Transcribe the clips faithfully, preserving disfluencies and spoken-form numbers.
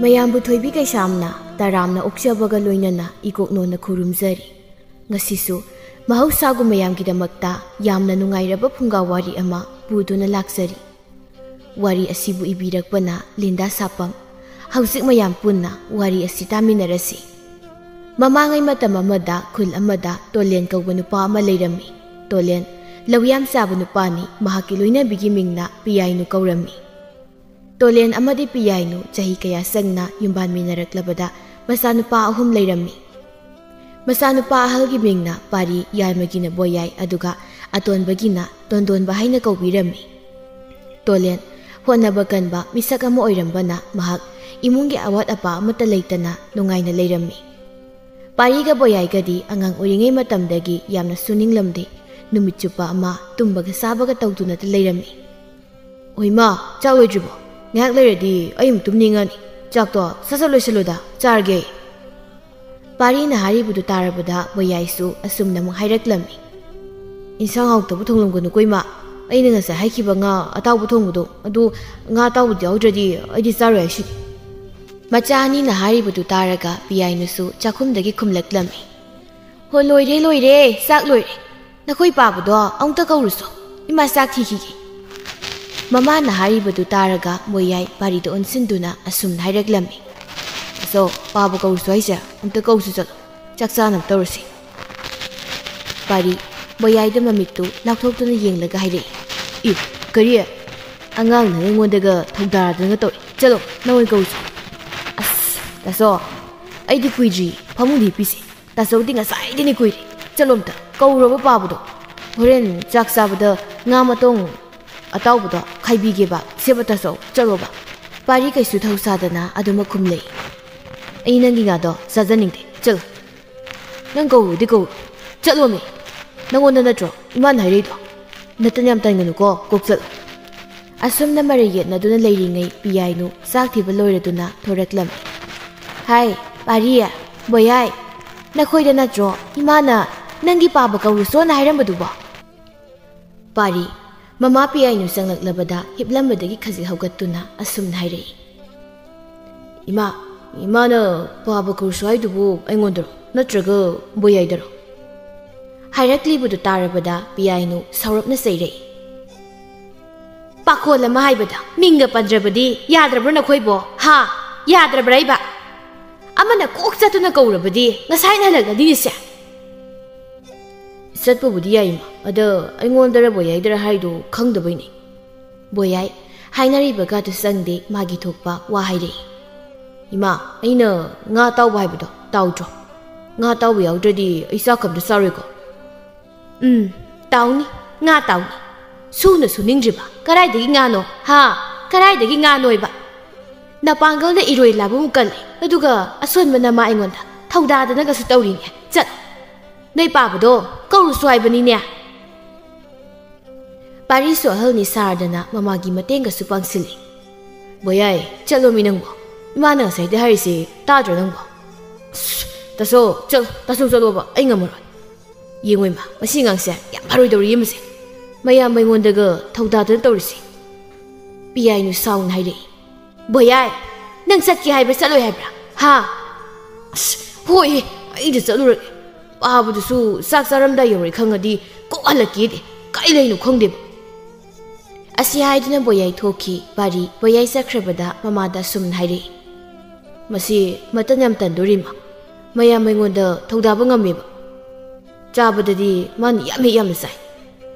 ꯃꯌꯥꯝꯕꯨ ꯊꯣꯏꯕꯤ ꯀꯩꯁꯥꯝꯅ ꯇꯔꯥꯝꯅ ꯑꯣꯛꯆꯕꯒ ꯂꯣꯏꯅꯅ ꯏꯀꯣꯛꯅꯣꯅ ꯈꯨꯔꯨꯝꯖꯔꯤ꯫ ꯉꯁꯤꯁꯨ ꯃꯍꯧꯁꯥꯒꯨꯝ ꯃꯌꯥꯝꯒꯤꯗꯃꯛꯇ ꯌꯥꯝꯅ ꯅꯨꯡꯉꯥꯏꯔꯕ ꯐꯨꯡꯒꯥ ꯋꯥꯔꯤ ꯑꯃ ꯄꯨꯗꯨꯅ ꯂꯥꯛꯆꯔꯤ꯫ ꯋꯥꯔꯤ ꯑꯁꯤꯕꯨ ꯏꯕꯤꯔꯛꯄꯅ ꯂꯤꯟꯗꯥ ꯁꯥꯄꯝ꯫ ꯍꯧꯖꯤꯛ ꯃꯌꯥꯝ ꯄꯨꯟꯅ ꯋꯥꯔꯤ ꯑꯁꯤ ꯇꯥꯃꯤꯟꯅꯔꯁꯤ꯫ ꯃꯃꯥꯡꯉꯩ ꯃꯇꯝ ꯑꯃꯗ ꯈꯨꯜ ꯑꯃꯗ ꯇꯣꯂꯦꯟ ꯀꯧꯕ ꯅꯨꯄꯥ ꯑꯃ ꯂꯩꯔꯝꯃꯤ꯫ ꯇꯣꯂꯦꯟ ꯂꯧ ꯌꯥꯝ ꯆꯥꯕ ꯅꯨꯄꯥꯅꯤ꯫ ꯃꯍꯥꯛꯀꯤ ꯂꯣꯏꯅꯕꯤꯒꯤ ꯃꯤꯡꯅ ꯄꯤꯌꯥꯏꯅꯨ ꯀꯧꯔꯝꯃꯤ꯫ ꯇꯣꯂꯦꯟ ꯑꯃꯗꯤ ꯄꯤꯌꯥꯏꯅꯨ ꯆꯍꯤ ꯀꯌꯥ ꯆꯪꯅ ꯌꯨꯝꯕꯥꯟꯃꯤꯟꯅꯔꯛꯂꯕꯗ ꯃꯆꯥꯅꯨꯄꯥ ꯑꯍꯨꯝ ꯂꯩꯔꯝꯃꯤ꯫ ꯃꯆꯥꯅꯨꯄꯥ ꯑꯍꯜꯒꯤ ꯃꯤꯡꯅ ꯄꯥꯔꯤ, ꯌꯥꯏꯃꯒꯤꯅ ꯕꯣꯌꯥꯏ, ꯑꯗꯨꯒ ꯑꯇꯣꯟꯕꯒꯤꯅ ꯇꯣꯟꯗꯣꯟꯕ ꯍꯥꯏꯅ ꯀꯧꯕꯤꯔꯝꯃꯤ꯫ ꯇꯣꯂꯦꯟ ꯍꯣꯠꯅꯕ ꯀꯟꯕ ꯃꯤꯁꯛ ꯑꯃ ꯑꯣꯏꯔꯝꯕꯅ ꯃꯍꯥꯛ ꯏꯃꯨꯡꯒꯤ ꯑꯋꯥꯠ ꯑꯄꯥ ꯑꯃꯠꯇ ꯂꯩꯇꯅ ꯅꯨꯡꯉꯥꯏꯅ ꯂꯩꯔꯝꯃꯤ꯫ ꯄꯥꯔꯤꯒ ꯕꯣꯌꯥꯏꯒꯗꯤ ꯑꯉꯥꯡ ꯑꯣꯏꯔꯤꯉꯩ ꯃꯇꯝꯗꯒꯤ ꯌꯥꯝꯅ ꯁꯨꯅꯤꯡꯂꯝꯗꯦ꯫ ꯅꯨꯃꯤꯠ ꯆꯨꯞꯄ ꯑꯃ ꯇꯨꯝꯕꯒ ꯆꯥꯕꯒ ꯇꯧꯗꯨꯅꯇ ꯂꯩꯔꯝꯃꯤ꯫ "ꯑꯣꯏꯃꯥ, ꯆꯥꯛ ꯂꯣꯏꯗ꯭ꯔꯤꯕꯣ? ꯉꯥꯏꯍꯥꯛ ꯂꯩꯔꯗꯤ ꯑꯩ ꯑꯃꯨꯛ ꯇꯨꯝꯅꯤꯡꯉꯅꯤ꯫ ꯆꯥꯛꯇꯣ ꯁꯠ ꯁꯠ ꯂꯣꯏꯁꯜꯂꯨꯗ, ꯆꯥꯔꯒꯦ ꯑꯩ꯫" ꯄꯥꯔꯤꯅ ꯍꯥꯏꯔꯤꯕꯗꯨ ꯇꯥꯔꯕꯗ ꯕꯣꯌꯥꯏꯁꯨ ꯑꯁꯨꯝꯅ ꯑꯃꯨꯛ ꯍꯥꯏꯔꯛꯂꯝꯃꯤ꯫ "ꯏꯟꯁꯥꯡ ꯍꯥꯎꯇꯕ ꯊꯣꯡꯂꯝꯒꯅꯨꯀꯣ ꯏꯃꯥ꯫ ꯑꯩꯅ ꯉꯁꯥꯏ ꯍꯥꯏꯈꯤꯕ ꯉꯥ ꯑꯇꯥꯎꯕ ꯊꯣꯡꯕꯗꯣ, ꯑꯗꯨ ꯉꯥ ꯑꯇꯥꯎꯕꯗꯨ ꯌꯥꯎꯗ꯭ꯔꯗꯤ ꯑꯩꯗꯤ ꯆꯥꯔꯣꯏ ꯍꯥꯏꯁꯤꯅꯤ꯫" ꯃꯆꯥ ꯑꯅꯤꯅ ꯍꯥꯏꯔꯤꯕꯗꯨ ꯇꯥꯔꯒ ꯄꯤꯌꯥꯏꯅꯨꯁꯨ ꯆꯥꯛꯈꯨꯝꯗꯒꯤ ꯈꯨꯝꯂꯛꯂꯝꯃꯤ꯫ "ꯍꯣ, ꯂꯣꯏꯔꯦ, ꯂꯣꯏꯔꯦ, ꯆꯥꯛ ꯂꯣꯏꯔꯦ꯫ ꯅꯈꯣꯏ ꯄꯥꯕꯗꯣ ꯑꯃꯨꯛꯇ ꯀꯧꯔꯨꯁꯣ, ꯏꯃꯥ ꯆꯥꯛ ꯊꯤꯈꯤꯒꯦ꯫" ꯃꯃꯥꯅ ꯍꯥꯏꯔꯤꯕꯗꯨ ꯇꯥꯔꯒ ꯃꯣꯌꯥꯏ ꯄꯥꯔꯤꯗ ꯑꯣꯟꯁꯤꯟꯗꯨꯅ ꯑꯁꯨꯝꯅ ꯍꯥꯏꯔꯛꯂꯝꯃꯤ꯫ "ꯑꯁꯣ, ꯄꯥꯕ ꯀꯧꯔꯨꯁꯣ ꯍꯥꯏꯁꯦ, ꯑꯃꯨꯛꯇ ꯀꯧꯁꯨ ꯆꯠꯂꯣ, ꯆꯥꯛ ꯆꯥꯅꯕ ꯇꯧꯔꯁꯤ꯫" ꯄꯥꯔꯤ ꯃꯣꯌꯥꯏꯗ ꯃꯃꯤꯠꯇꯨ ꯂꯥꯎꯊꯣꯛꯇꯨꯅ ꯌꯦꯡꯂꯒ ꯍꯥꯏꯔꯛꯏ꯫ "ꯏ, ꯀꯔꯤ? ꯑꯉꯥꯡꯅ ꯑꯩꯉꯣꯟꯗꯒ ꯊꯧꯗꯥꯗꯅꯒ ꯇꯧꯏ꯫ ꯆꯠꯂꯣ, ꯅꯪ ꯑꯣꯏꯅ ꯀꯧꯔꯨꯁꯣ꯫" "ꯑꯁ, ꯇꯥꯆꯧ, ꯑꯩꯗꯤ ꯀꯨꯏꯗ꯭ꯔꯤ ꯐꯃꯨꯡꯗ ꯍꯤꯞꯄꯤꯁꯦ꯫ ꯇꯥꯆꯧꯗꯤ ꯉꯁꯥꯏꯗꯩꯅꯦ ꯀꯨꯏꯔꯦ꯫ ꯆꯠꯂꯣ ꯑꯝꯇ, ꯀꯧꯔꯨꯔꯣꯕ ꯄꯥꯕꯗꯣ꯫ ꯍꯣꯔꯦꯟ ꯆꯥꯛ ꯆꯥꯕꯗ ꯉꯥ ꯃꯇꯣꯡ ꯑꯇꯥꯎꯕꯗꯣ ꯈꯥꯏꯕꯤꯒꯦꯕ꯫ ꯁꯦꯕ ꯇꯥꯆꯧ, ꯆꯠꯂꯣꯕ꯫" ꯄꯥꯔꯤ ꯀꯩꯁꯨ ꯊꯧꯁꯥꯗꯅ ꯑꯗꯨꯃꯛ ꯈꯨꯝꯂꯛꯏ꯫ "ꯑꯩ ꯅꯪꯒꯤ ꯉꯥꯗꯣ ꯆꯥꯖꯅꯤꯡꯗꯦ꯫ ꯆꯠꯂꯣ꯫ ꯅꯪ ꯀꯧꯔꯨꯗꯤ ꯀꯧꯔꯨ꯫ ꯆꯠꯂꯣꯃꯤ꯫ ꯅꯪꯉꯣꯟꯗ ꯅꯠꯇ꯭ꯔꯣ ꯏꯃꯥꯅ ꯍꯥꯏꯔꯛꯏꯗꯣ? ꯅꯇꯟ ꯌꯥꯝ ꯇꯟꯒꯅꯨꯀꯣ, ꯀꯣꯛ ꯆꯠꯂꯣ꯫" ꯑꯁꯨꯝꯅ ꯃꯔꯩ ꯌꯦꯠꯅꯗꯨꯅ ꯂꯩꯔꯤꯉꯩ ꯄꯤꯌꯥꯏꯅꯨ ꯆꯥꯛ ꯊꯤꯕ ꯂꯣꯏꯔꯗꯨꯅ ꯊꯣꯔꯛꯂꯝꯃꯤ꯫ "ꯍꯥꯏ, ꯄꯥꯔꯤ, ꯕꯣꯌꯥꯏ, ꯅꯈꯣꯏꯗ ꯅꯠꯇ꯭ꯔꯣ ꯏꯃꯥꯅ ꯅꯪꯒꯤ ꯄꯥꯕ ꯀꯧꯔꯨꯁꯣꯅ ꯍꯥꯏꯔꯝꯕꯗꯨꯕꯣ?" ꯄꯥꯔꯤ ꯃꯃꯥ ꯄꯤꯌꯥꯏꯅꯨ ꯆꯪꯂꯛꯂꯕꯗ ꯍꯤꯞꯂꯝꯕꯗꯒꯤ ꯈꯖꯤꯛ ꯍꯧꯒꯠꯇꯨꯅ ꯑꯁꯨꯝꯅ ꯍꯥꯏꯔꯛꯏ꯫ ꯏꯃꯥ, ꯏꯃꯥꯅ ꯄꯥꯕ ꯀꯧꯔꯁꯨ ꯍꯥꯏꯗꯨꯕꯨ ꯑꯩꯉꯣꯟꯗꯔꯣ, ꯅꯠꯇ꯭ꯔꯒ ꯕꯣꯌꯥꯏꯗꯔꯣ? ꯍꯥꯏꯔꯛꯂꯤꯕꯗꯨ ꯇꯥꯔꯕꯗ ꯄꯤꯌꯥꯏꯅꯨ ꯁꯥꯎꯔꯞꯅ ꯆꯩꯔꯛꯏ꯫ ꯄꯥꯈꯣꯜ ꯑꯃ ꯍꯥꯏꯕꯗ ꯃꯤꯡꯒ ꯄꯟꯗ꯭ꯔꯕꯗꯤ ꯌꯥꯗ꯭ꯔꯕ꯭ꯔꯣ ꯅꯈꯣꯏꯕꯣ? ꯍꯥ? ꯌꯥꯗ꯭ꯔꯕ꯭ꯔꯥ ꯏꯕ? ꯑꯃꯅ ꯀꯣꯛ ꯆꯠꯇꯨꯅ ꯀꯧꯔꯕꯗꯤ ꯉꯁꯥꯏꯅ ꯍꯜꯂꯛꯂꯅꯤꯅꯦꯁꯦ꯫ ꯆꯠꯄꯕꯨꯗꯤ ꯌꯥꯏ ꯏꯃꯥ, ꯑꯗ ꯑꯩꯉꯣꯟꯗꯔ ꯕꯣꯌꯥꯏꯗꯔ ꯍꯥꯏꯗꯣ ꯈꯪꯗꯕꯩꯅꯦ꯫ ꯕꯣꯌꯥꯏ ꯍꯥꯏꯅꯔꯤꯕꯒꯗꯨ ꯆꯪꯗꯦ, ꯃꯥꯒꯤ ꯊꯣꯛꯄ ꯋꯥ ꯍꯥꯏꯔꯛꯏ꯫ ꯏꯃꯥ, ꯑꯩꯅ ꯉꯥ ꯇꯥꯎꯕ ꯍꯥꯏꯕꯗꯣ ꯇꯥꯎꯗ꯭ꯔꯣ? ꯉꯥ ꯇꯥꯎꯕ ꯌꯥꯎꯗ꯭ꯔꯗꯤ ꯑꯩ ꯆꯥꯛ ꯑꯝꯇ ꯆꯥꯔꯣꯏꯀꯣ꯫ ꯎꯝ, ꯇꯥꯎꯅꯤ, ꯉꯥ ꯇꯥꯎꯅꯤ꯫ ꯁꯨꯅ ꯁꯨꯅꯤꯡꯗ꯭ꯔꯤꯕ ꯀꯔꯥꯏꯗꯒꯤ ꯉꯥꯅꯣ? ꯍꯥ? ꯀꯔꯥꯏꯗꯒꯤ ꯉꯥꯅꯣꯏꯕ? ꯅꯄꯥꯡꯒꯜꯅ ꯏꯔꯣꯏ ꯂꯥꯕꯃꯨꯛ ꯀꯜꯂꯤ, ꯑꯗꯨꯒ ꯑꯁꯣꯟꯕ ꯅꯃꯥ ꯑꯩꯉꯣꯟꯗ ꯊꯧꯗꯥꯗꯅꯒꯁꯨ ꯇꯧꯔꯤꯅꯦ꯫ ꯆꯠ, ꯅꯣꯏ ꯄꯥꯕꯗꯣ ꯀꯧꯔꯨꯁꯨ ꯍꯥꯏꯕꯅꯤꯅꯦ꯫ ꯄꯥꯔꯤꯁꯨ ꯑꯍꯜꯅꯤ ꯁꯥꯔꯗꯅ ꯃꯃꯥꯒꯤ ꯃꯇꯦꯡꯒꯁꯨ ꯄꯥꯡꯁꯤꯜꯂꯤ꯫ ꯕꯣꯌꯥꯏ, ꯆꯠꯂꯣꯃꯤ ꯅꯪꯕꯣ, ꯏꯃꯥꯅ ꯉꯁꯥꯏꯗ ꯍꯥꯏꯔꯤꯁꯦ ꯇꯥꯗ꯭ꯔꯣ ꯅꯪꯕꯣ? ꯑꯁ, ꯇꯥꯆꯧ, ꯆꯠꯂꯣ, ꯇꯥꯆꯧ ꯆꯠꯂꯣꯕ, ꯑꯩ ꯉꯝꯃꯔꯣꯏ꯫ ꯌꯦꯡꯉꯣꯏꯃ, ꯃꯁꯤ ꯑꯉꯥꯡꯁꯦ ꯌꯥꯝ ꯐꯔꯣꯏꯗꯧꯔꯤ ꯃꯁꯦ꯫ ꯃꯌꯥꯝ ꯑꯩꯉꯣꯟꯗꯒ ꯊꯧꯗꯥꯗꯅ ꯇꯧꯔꯤꯁꯦ꯫ ꯄꯤꯌꯥꯏꯅꯨ ꯁꯥꯎꯅ ꯍꯥꯏꯔꯛꯏ꯫ ꯕꯣꯌꯥꯏ, ꯅꯪ ꯆꯠꯀꯦ ꯍꯥꯏꯕ꯭ꯔꯥ ꯆꯠꯂꯣꯏ ꯍꯥꯏꯕ꯭ꯔꯥ? ꯍꯥ? ꯑꯁ, ꯍꯣꯏ, ꯑꯩꯗ ꯆꯠꯂꯨꯔꯒꯦ꯫ ꯄꯥꯕꯗꯨꯁꯨ ꯆꯥꯛ ꯆꯥꯔꯝꯗꯥꯏ ꯌꯧꯔꯦ ꯈꯪꯉꯗꯤ ꯀꯣꯛ ꯍꯜꯂꯛꯀꯦꯗꯦ꯫ ꯀꯥꯏ ꯂꯩꯅꯣ ꯈꯪꯗꯦꯕ꯫ ꯑꯁꯤ ꯍꯥꯏꯗꯨꯅ ꯕꯣꯌꯥꯏ ꯊꯣꯛꯈꯤ꯫ ꯄꯥꯔꯤ ꯕꯣꯌꯥꯏ ꯆꯠꯈ꯭ꯔꯕꯗ ꯃꯃꯥꯗ ꯑꯁꯨꯝꯅ ꯍꯥꯏꯔꯛꯏ꯫ ꯃꯁꯤ ꯃꯇꯟ ꯌꯥꯝ ꯇꯟꯗꯣꯔꯤꯃ꯫ ꯃꯌꯥꯝ ꯑꯩꯉꯣꯟꯗ ꯊꯧꯗꯥꯕ ꯉꯝꯃꯦꯕ꯫ ꯆꯥꯕꯗꯗꯤ ꯃꯥꯅ ꯌꯥꯝ ꯍꯦꯛ ꯌꯥꯝꯅ ꯆꯥꯏ꯫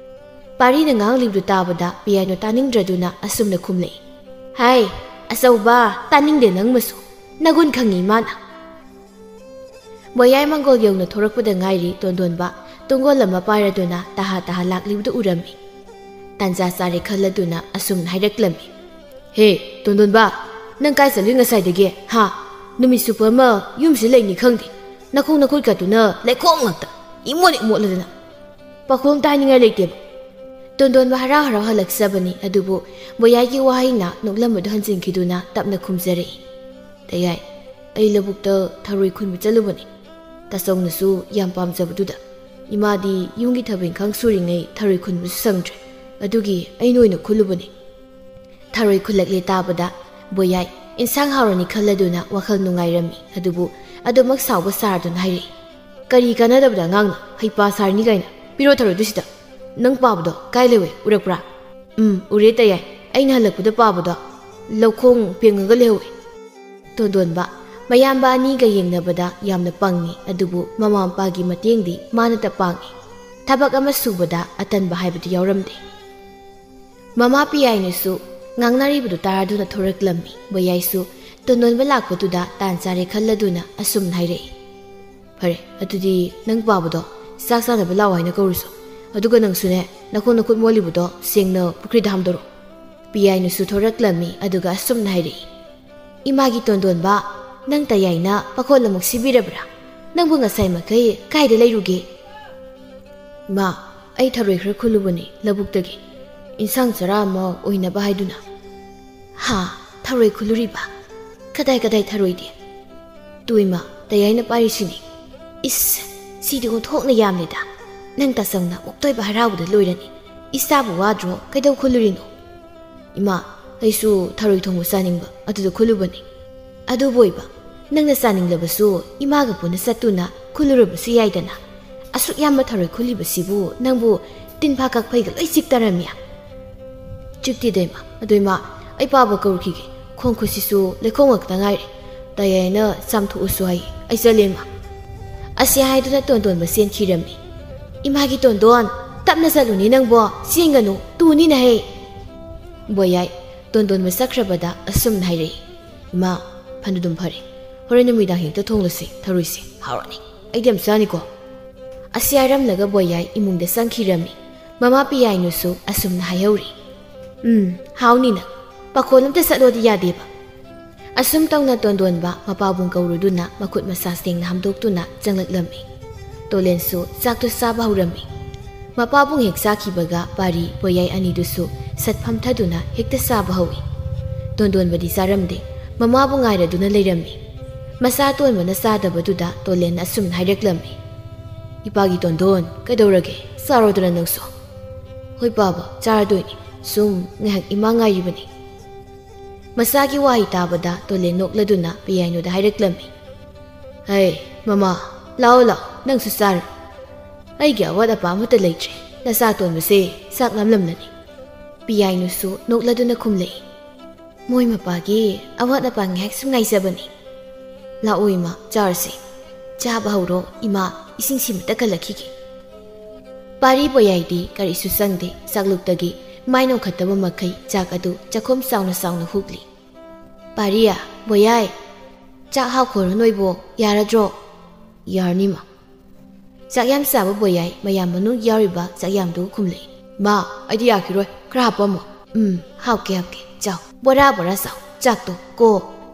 ꯄꯥꯔꯤꯅ ꯉꯥꯡꯂꯤꯕꯗꯨ ꯇꯥꯕꯗ ꯄꯤꯌꯥꯏꯅꯣ ꯇꯥꯅꯤꯡꯗ꯭ꯔꯗꯨꯅ ꯑꯁꯨꯝꯅ ꯈꯨꯝꯂꯛꯏ꯫ ꯍꯥꯏ, ꯑꯆꯧꯕ, ꯇꯥꯅꯤꯡꯗꯦ ꯅꯪ ꯃꯁꯨ꯫ ꯅꯒꯨꯟ ꯈꯪꯉꯤ ꯃꯥꯅ꯫ ꯕꯣꯌꯥꯏ ꯃꯪꯒꯣꯜ ꯌꯧꯅ ꯊꯣꯔꯛꯄꯗ ꯉꯥꯏꯔꯤ ꯇꯣꯟꯗꯣꯟꯕ ꯇꯨꯡꯒꯣꯜ ꯑꯃ ꯄꯥꯏꯔꯗꯨꯅ ꯇꯍꯥ ꯇꯍꯥ ꯂꯥꯛꯂꯤꯕꯗꯨ ꯎꯔꯝꯃꯤ꯫ ꯇꯥꯟꯖꯥ ꯆꯥꯔꯦ ꯈꯜꯂꯗꯨꯅ ꯑꯁꯨꯝꯅ ꯍꯥꯏꯔꯛꯂꯝꯃꯤ꯫ ꯍꯦ, ꯇꯣꯟꯗꯣꯟꯕ, ꯅꯪ ꯀꯥꯏ ꯆꯠꯂꯨꯏ ꯉꯁꯥꯏꯗꯒꯤ? ꯍꯥ? ꯅꯨꯃꯤꯠ ꯆꯨꯞꯄ ꯑꯃ ꯌꯨꯝꯁꯤ ꯂꯩꯅꯤ ꯈꯪꯗꯦ꯫ ꯅꯈꯣꯡ ꯅꯈꯨꯠ ꯀꯥꯇꯨꯅ ꯂꯩꯈꯣꯝ ꯉꯥꯛꯇ꯫ ꯏꯃꯣꯠ ꯏꯃꯣꯠꯂꯗꯅ꯫ ꯄꯥꯈꯣꯡ ꯇꯥꯅꯤꯡꯉꯥꯏ ꯂꯩꯇꯦꯕ꯫ ꯇꯣꯟꯗꯣꯟꯕ ꯍꯔꯥꯎ ꯍꯔꯥꯎ ꯍꯜꯂꯛꯆꯕꯅꯤ, ꯑꯗꯨꯕꯨ ꯕꯣꯌꯥꯏꯒꯤ ꯋꯥꯍꯩꯅ ꯅꯣꯛꯂꯝꯕꯗꯨ ꯍꯟꯖꯤꯟꯈꯤꯗꯨꯅ ꯇꯞꯅ ꯈꯨꯝꯖꯔꯛꯏ꯫ ꯇꯌꯥꯏ, ꯑꯩ ꯂꯧꯕꯨꯛꯇ ꯊꯔꯣꯏ ꯈꯨꯟꯕ ꯆꯠꯂꯨꯕꯅꯤ꯫ ꯇꯥꯆꯧꯅꯁꯨ ꯌꯥꯝ ꯄꯥꯝꯖꯕꯗꯨꯗ꯫ ꯏꯃꯥꯗꯤ ꯌꯨꯝꯒꯤ ꯊꯕꯛ ꯏꯪꯈꯥꯡ ꯁꯨꯔꯤꯉꯩ ꯊꯔꯣꯏ ꯈꯨꯟꯕꯁꯨ ꯁꯪꯗ꯭ꯔꯦ꯫ ꯑꯗꯨꯒꯤ ꯑꯩꯅ ꯑꯣꯏꯅ ꯈꯨꯜꯂꯨꯕꯅꯤ꯫ ꯊꯔꯣꯏ ꯈꯨꯜꯂꯛꯂꯦ ꯇꯥꯕꯗ ꯕꯣꯌꯥꯏ ꯏꯟꯁꯥꯡ ꯍꯥꯎꯔꯅꯤ ꯈꯜꯂꯗꯨꯅ ꯋꯥꯈꯜ ꯅꯨꯡꯉꯥꯏꯔꯝꯃꯤ꯫ ꯑꯗꯨꯕꯨ ꯑꯗꯨꯃꯛ ꯁꯥꯎꯕ ꯁꯥꯔꯗꯨꯅ ꯍꯥꯏꯔꯛꯏ, "ꯀꯔꯤ ꯀꯥꯟꯅꯗꯕꯗ ꯑꯉꯥꯡꯅ ꯍꯩꯄꯥ ꯁꯥꯔꯅꯤ ꯀꯥꯏꯅ? ꯄꯤꯔꯣ ꯊꯔꯣꯏꯗꯨ ꯁꯤꯗ꯫ ꯅꯪ ꯄꯥꯕꯗꯣ ꯀꯥꯏ ꯂꯩꯍꯧꯋꯦ? ꯎꯔꯛꯄ꯭ꯔꯥ?" "ꯎꯝ, ꯎꯔꯦ ꯇꯌꯥꯏ꯫ ꯑꯩꯅ ꯍꯜꯂꯛꯄꯗ ꯄꯥꯕꯗꯣ ꯂꯧꯈꯣꯡ ꯄꯦꯡꯉꯒ ꯂꯩꯍꯧꯋꯦ꯫" ꯇꯣꯟꯗꯣꯟꯕ ꯃꯌꯥꯝꯕ ꯑꯅꯤꯒ ꯌꯦꯡꯅꯕꯗ ꯌꯥꯝꯅ ꯄꯪꯉꯤ, ꯑꯗꯨꯕꯨ ꯃꯃꯥ ꯃꯄꯥꯒꯤ ꯃꯇꯦꯡꯗꯤ ꯃꯥꯅꯇ ꯄꯥꯡꯉꯤ꯫ ꯊꯕꯛ ꯑꯃ ꯁꯨꯕꯗ ꯑꯇꯟꯕ ꯍꯥꯏꯕꯗꯨ ꯌꯥꯎꯔꯝꯗꯦ꯫ ꯃꯃꯥ ꯄꯤꯌꯥꯏꯅꯁꯨ ꯉꯥꯡꯅꯔꯤꯕꯗꯨ ꯇꯥꯔꯗꯨꯅ ꯊꯣꯔꯛꯂꯝꯃꯤ꯫ ꯕꯣꯌꯥꯏꯁꯨ ꯇꯣꯟꯗꯣꯟꯕ ꯂꯥꯛꯄꯗꯨꯗ ꯇꯥꯟ ꯆꯥꯔꯦ ꯈꯜꯂꯗꯨꯅ ꯑꯁꯨꯝꯅ ꯍꯥꯏꯔꯛꯏ, "ꯐꯔꯦ, ꯑꯗꯨꯗꯤ ꯅꯪ ꯄꯥꯕꯗꯣ ꯆꯥꯛ ꯆꯥꯅꯕ ꯂꯥꯛꯑꯣ ꯍꯥꯏꯅ ꯀꯧꯔꯨꯁꯣ꯫ ꯑꯗꯨꯒ ꯅꯪꯁꯨꯅꯦ, ꯅꯈꯣꯡ ꯅꯈꯨꯠ ꯃꯣꯠꯂꯤꯕꯗꯣ ꯁꯦꯡꯅ ꯄꯨꯈ꯭ꯔꯤꯗ ꯍꯥꯝꯗꯣꯔꯛꯑꯣ꯫" ꯄꯤꯌꯥꯏꯅꯁꯨ ꯊꯣꯔꯛꯂꯝꯃꯤ, ꯑꯗꯨꯒ ꯑꯁꯨꯝꯅ ꯍꯥꯏꯔꯛꯏ, "ꯏꯃꯥꯒꯤ ꯇꯣꯟꯗꯣꯟꯕ, ꯅꯪ ꯇꯌꯥꯏꯅ ꯄꯥꯈꯣꯜ ꯑꯃꯨꯛ ꯁꯤꯕꯤꯔꯕ꯭ꯔꯥ? ꯅꯪꯕꯨ ꯉꯁꯥꯏ ꯃꯈꯩ ꯀꯥꯏꯗ ꯂꯩꯔꯨꯒꯦ?" "ꯏꯃꯥ, ꯑꯩ ꯊꯔꯣꯏ ꯈꯔ ꯈꯨꯜꯂꯨꯕꯅꯤ ꯂꯧꯕꯨꯛꯇꯒꯤ, ꯏꯟꯁꯥꯡ ꯆꯔꯥ ꯑꯃ ꯑꯣꯏꯅꯕ ꯍꯥꯏꯗꯨꯅ꯫" "ꯍꯥ? ꯊꯔꯣꯏ ꯈꯨꯜꯂꯨꯔꯤꯕ? ꯀꯗꯥꯏ ꯀꯗꯥꯏ ꯊꯔꯣꯏꯗꯤ?" "ꯇꯨ ꯏꯃꯥ, ꯇꯌꯥꯏꯅ ꯄꯥꯏꯔꯤꯁꯤꯅꯤ꯫" "ꯏꯁ, ꯁꯤꯗꯤ ꯑꯣꯟꯊꯣꯛꯅ ꯌꯥꯝꯂꯦꯗ꯫ ꯅꯪ ꯇꯥꯆꯧꯅ ꯑꯃꯨꯛꯇꯣꯏꯕ ꯍꯔꯥꯎꯕꯗ ꯂꯣꯏꯔꯅꯤ꯫ ꯏꯆꯥꯕꯨ ꯋꯥꯗ꯭ꯔꯣ? ꯀꯩꯗꯧ ꯈꯨꯜꯂꯨꯔꯤꯅꯣ?" "ꯏꯃꯥ, ꯑꯩꯁꯨ ꯊꯔꯣꯏ ꯊꯣꯡꯕ ꯆꯥꯅꯤꯡꯕ, ꯑꯗꯨꯗ ꯈꯨꯜꯂꯨꯕꯅꯤ꯫" "ꯑꯗꯨꯕꯨ ꯑꯣꯏꯕ, ꯅꯪꯅ ꯆꯥꯅꯤꯡꯂꯕꯁꯨ ꯏꯃꯥꯒ ꯄꯨꯟꯅ ꯆꯠꯇꯨꯅ ꯈꯨꯜꯂꯨꯔꯕꯁꯨ ꯌꯥꯏꯗꯅ꯫ ꯑꯁꯨꯛ ꯌꯥꯝꯕ ꯊꯔꯣꯏ ꯈꯨꯜꯂꯤꯕꯁꯤꯕꯨ ꯅꯪꯕꯨ ꯇꯤꯟꯐꯥ ꯀꯛꯐꯩꯒ ꯂꯣꯏ ꯆꯤꯛꯇꯔꯝꯃꯤ꯫" "ꯆꯤꯛꯇꯦꯗ ꯏꯃꯥ꯫ ꯑꯗꯣ ꯏꯃꯥ, ꯑꯩ ꯄꯥꯕ ꯀꯧꯔꯨꯈꯤꯒꯦ꯫ ꯈꯣꯡ ꯈꯨꯠꯁꯤꯁꯨ ꯂꯩꯈꯣꯝ ꯉꯥꯛꯇ ꯉꯥꯏꯔꯦ꯫ ꯇꯌꯥꯏꯅ ꯆꯥꯝꯊꯣꯛꯎꯁꯨ ꯍꯥꯏ꯫ ꯑꯩ ꯆꯠꯂꯦ ꯏꯃꯥ꯫" ꯑꯁꯤ ꯍꯥꯏꯗꯨꯅ ꯇꯣꯟꯗꯣꯟꯕ ꯆꯦꯟꯈꯤꯔꯝꯃꯤ꯫ "ꯏꯃꯥꯒꯤ ꯇꯣꯟꯗꯣꯟ, ꯇꯞꯅ ꯆꯠꯂꯨꯅꯦ ꯅꯪꯕꯣ꯫ ꯆꯦꯟꯒꯅꯨ, ꯇꯨꯅꯤꯅ ꯍꯦ꯫" ꯕꯣꯌꯥꯏ ꯇꯣꯟꯗꯣꯟꯕ ꯆꯠꯈ꯭ꯔꯕꯗ ꯑꯁꯨꯝꯅ ꯍꯥꯏꯔꯛꯏ, "ꯏꯃꯥ, ꯐꯅꯗꯨꯝ ꯐꯔꯦ꯫ ꯍꯣꯔꯦꯟ ꯅꯨꯃꯤꯗꯥꯡ ꯍꯦꯛꯇ ꯊꯣꯡꯂꯁꯤ ꯊꯔꯣꯏꯁꯦ꯫ ꯍꯥꯎꯔꯅꯤ꯫ ꯑꯩꯗꯤ ꯌꯥꯝ ꯆꯥꯅꯤꯀꯣ꯫" ꯑꯁꯤ ꯍꯥꯏꯔꯝꯂꯒ ꯕꯣꯌꯥꯏ ꯏꯃꯨꯡꯗ ꯆꯪꯈꯤꯔꯝꯃꯤ꯫ ꯃꯃꯥ ꯄꯤꯌꯥꯏꯅꯨꯁꯨ ꯑꯁꯨꯝꯅ ꯍꯥꯏꯍꯧꯔꯤ, "ꯎꯝ, ꯍꯥꯎꯅꯤ ꯅꯪ꯫ ꯄꯥꯈꯣꯜ ꯑꯝꯇ ꯆꯠꯂꯣꯗꯤ ꯌꯥꯗꯦꯕ꯫" ꯑꯁꯨꯝ ꯇꯧꯅ ꯇꯣꯟꯗꯣꯟꯕ ꯃꯄꯥꯕꯨꯡ ꯀꯧꯔꯨꯗꯨꯅ ꯃꯈꯨꯠ ꯃꯁꯥ ꯁꯦꯡꯅ ꯍꯥꯝꯗꯣꯛꯇꯨꯅ ꯆꯪꯂꯛꯂꯝꯃꯤ꯫ ꯇꯣꯂꯦꯟꯁꯨ ꯆꯥꯛꯇꯨ ꯆꯥꯕ ꯍꯧꯔꯝꯃꯤ꯫ ꯃꯄꯥꯕꯨꯡ ꯍꯦꯛ ꯆꯥꯈꯤꯕꯒ ꯄꯥꯔꯤ ꯕꯣꯌꯥꯏ ꯑꯅꯤꯗꯨꯁꯨ ꯁꯠ ꯐꯝꯊꯗꯨꯅ ꯍꯦꯛꯇ ꯆꯥꯕ ꯍꯧꯏ꯫ ꯇꯣꯟꯗꯣꯟꯕꯗꯤ ꯆꯥꯔꯝꯗꯦ, ꯃꯃꯥꯕꯨ ꯉꯥꯏꯔꯗꯨꯅ ꯂꯩꯔꯝꯃꯤ꯫ ꯃꯆꯥ ꯑꯇꯣꯟꯕꯅ ꯆꯥꯗꯕꯗꯨꯗ ꯇꯣꯂꯦꯟꯅ ꯑꯁꯨꯝꯅ ꯍꯥꯏꯔꯛꯂꯝꯃꯤ, "ꯏꯄꯥꯒꯤ ꯇꯣꯟꯗꯣꯟ, ꯀꯩꯗꯧꯔꯒꯦ? ꯆꯥꯔꯣꯗꯅ ꯅꯪꯁꯨ꯫" "ꯍꯣꯏ ꯄꯥꯕ, ꯆꯥꯔꯗꯣꯏꯅꯤ꯫ ꯁꯨꯝ ꯉꯥꯏꯍꯥꯛ ꯏꯃꯥ ꯉꯥꯏꯔꯤꯕꯅꯤ꯫" ꯃꯆꯥꯒꯤ ꯋꯥꯍꯩ ꯇꯥꯕꯗ ꯇꯣꯂꯦꯟ ꯅꯣꯛꯂꯗꯨꯅ ꯄꯤꯌꯥꯏꯅꯨꯗ ꯍꯥꯏꯔꯛꯂꯝꯃꯤ, "ꯍꯩ, ꯃꯃꯥ, ꯂꯥꯛꯑꯣ ꯂꯥꯛꯑꯣ, ꯅꯪꯁꯨ ꯆꯥꯔꯣ꯫ ꯑꯩꯒꯤ ꯑꯋꯥꯠ ꯑꯄꯥ ꯑꯃꯠꯇ ꯂꯩꯇ꯭ꯔꯦ꯫ ꯅꯆꯥ ꯇꯣꯟꯕꯁꯦ ꯆꯥꯛ ꯂꯥꯝꯂꯝꯂꯅꯤ꯫" ꯄꯤꯌꯥꯏꯅꯨꯁꯨ ꯅꯣꯛꯂꯗꯨꯅ ꯈꯨꯝꯂꯛꯏ, "ꯃꯣꯏ ꯃꯄꯥꯒꯤ ꯑꯋꯥꯠ ꯑꯄꯥ ꯉꯥꯏꯍꯥꯛ ꯁꯨꯝ ꯉꯥꯏꯖꯕꯅꯤ꯫ ꯂꯥꯛꯑꯣ ꯏꯃꯥ, ꯆꯥꯔꯁꯤ꯫ ꯆꯥꯕ ꯍꯧꯔꯣ ꯏꯃꯥ, ꯏꯁꯤꯡꯁꯤꯃꯇ ꯀꯜꯂꯛꯈꯤꯒꯦ꯫" ꯄꯥꯔꯤ ꯕꯣꯌꯥꯏꯗꯤ ꯀꯔꯤꯁꯨ ꯆꯪꯗꯦ, ꯆꯥꯛꯂꯨꯛꯇꯒꯤ ꯃꯥꯏ ꯅꯣꯡꯈꯠꯇꯕ ꯃꯈꯩ ꯆꯥꯛ ꯑꯗꯨ ꯆꯥꯛꯈꯣꯝ ꯆꯥꯎꯅ ꯆꯥꯎꯅ ꯍꯨꯛꯂꯤ꯫ "ꯄꯥꯔꯤ, ꯕꯣꯌꯥꯏ, ꯆꯥꯛ ꯍꯥꯞꯈꯣꯔꯣ ꯅꯣꯏꯕꯣ, ꯌꯥꯔꯗ꯭ꯔꯣ?" "ꯌꯥꯔꯅꯤ ꯃꯥ꯫" ꯆꯥꯛ ꯌꯥꯝ ꯆꯥꯕ ꯕꯣꯌꯥꯏ ꯃꯌꯥꯝ ꯃꯅꯨꯡ ꯌꯥꯎꯔꯤꯕ ꯆꯥꯛꯌꯥꯝꯗꯨ ꯈꯨꯝꯂꯛꯏ, "ꯃꯥ, ꯑꯩꯗꯤ ꯌꯥꯈꯤꯔꯣꯏ, ꯈꯔ ꯍꯥꯞꯄꯝꯃꯣ꯫" "ꯎꯝ, ꯍꯥꯞꯀꯦ ꯍꯥꯞꯀꯦ, ꯆꯥꯎ, ꯕꯣꯔꯥ ꯕꯣꯔꯥ ꯆꯥꯎ, ꯆꯥꯛꯇꯣ ꯀꯣ,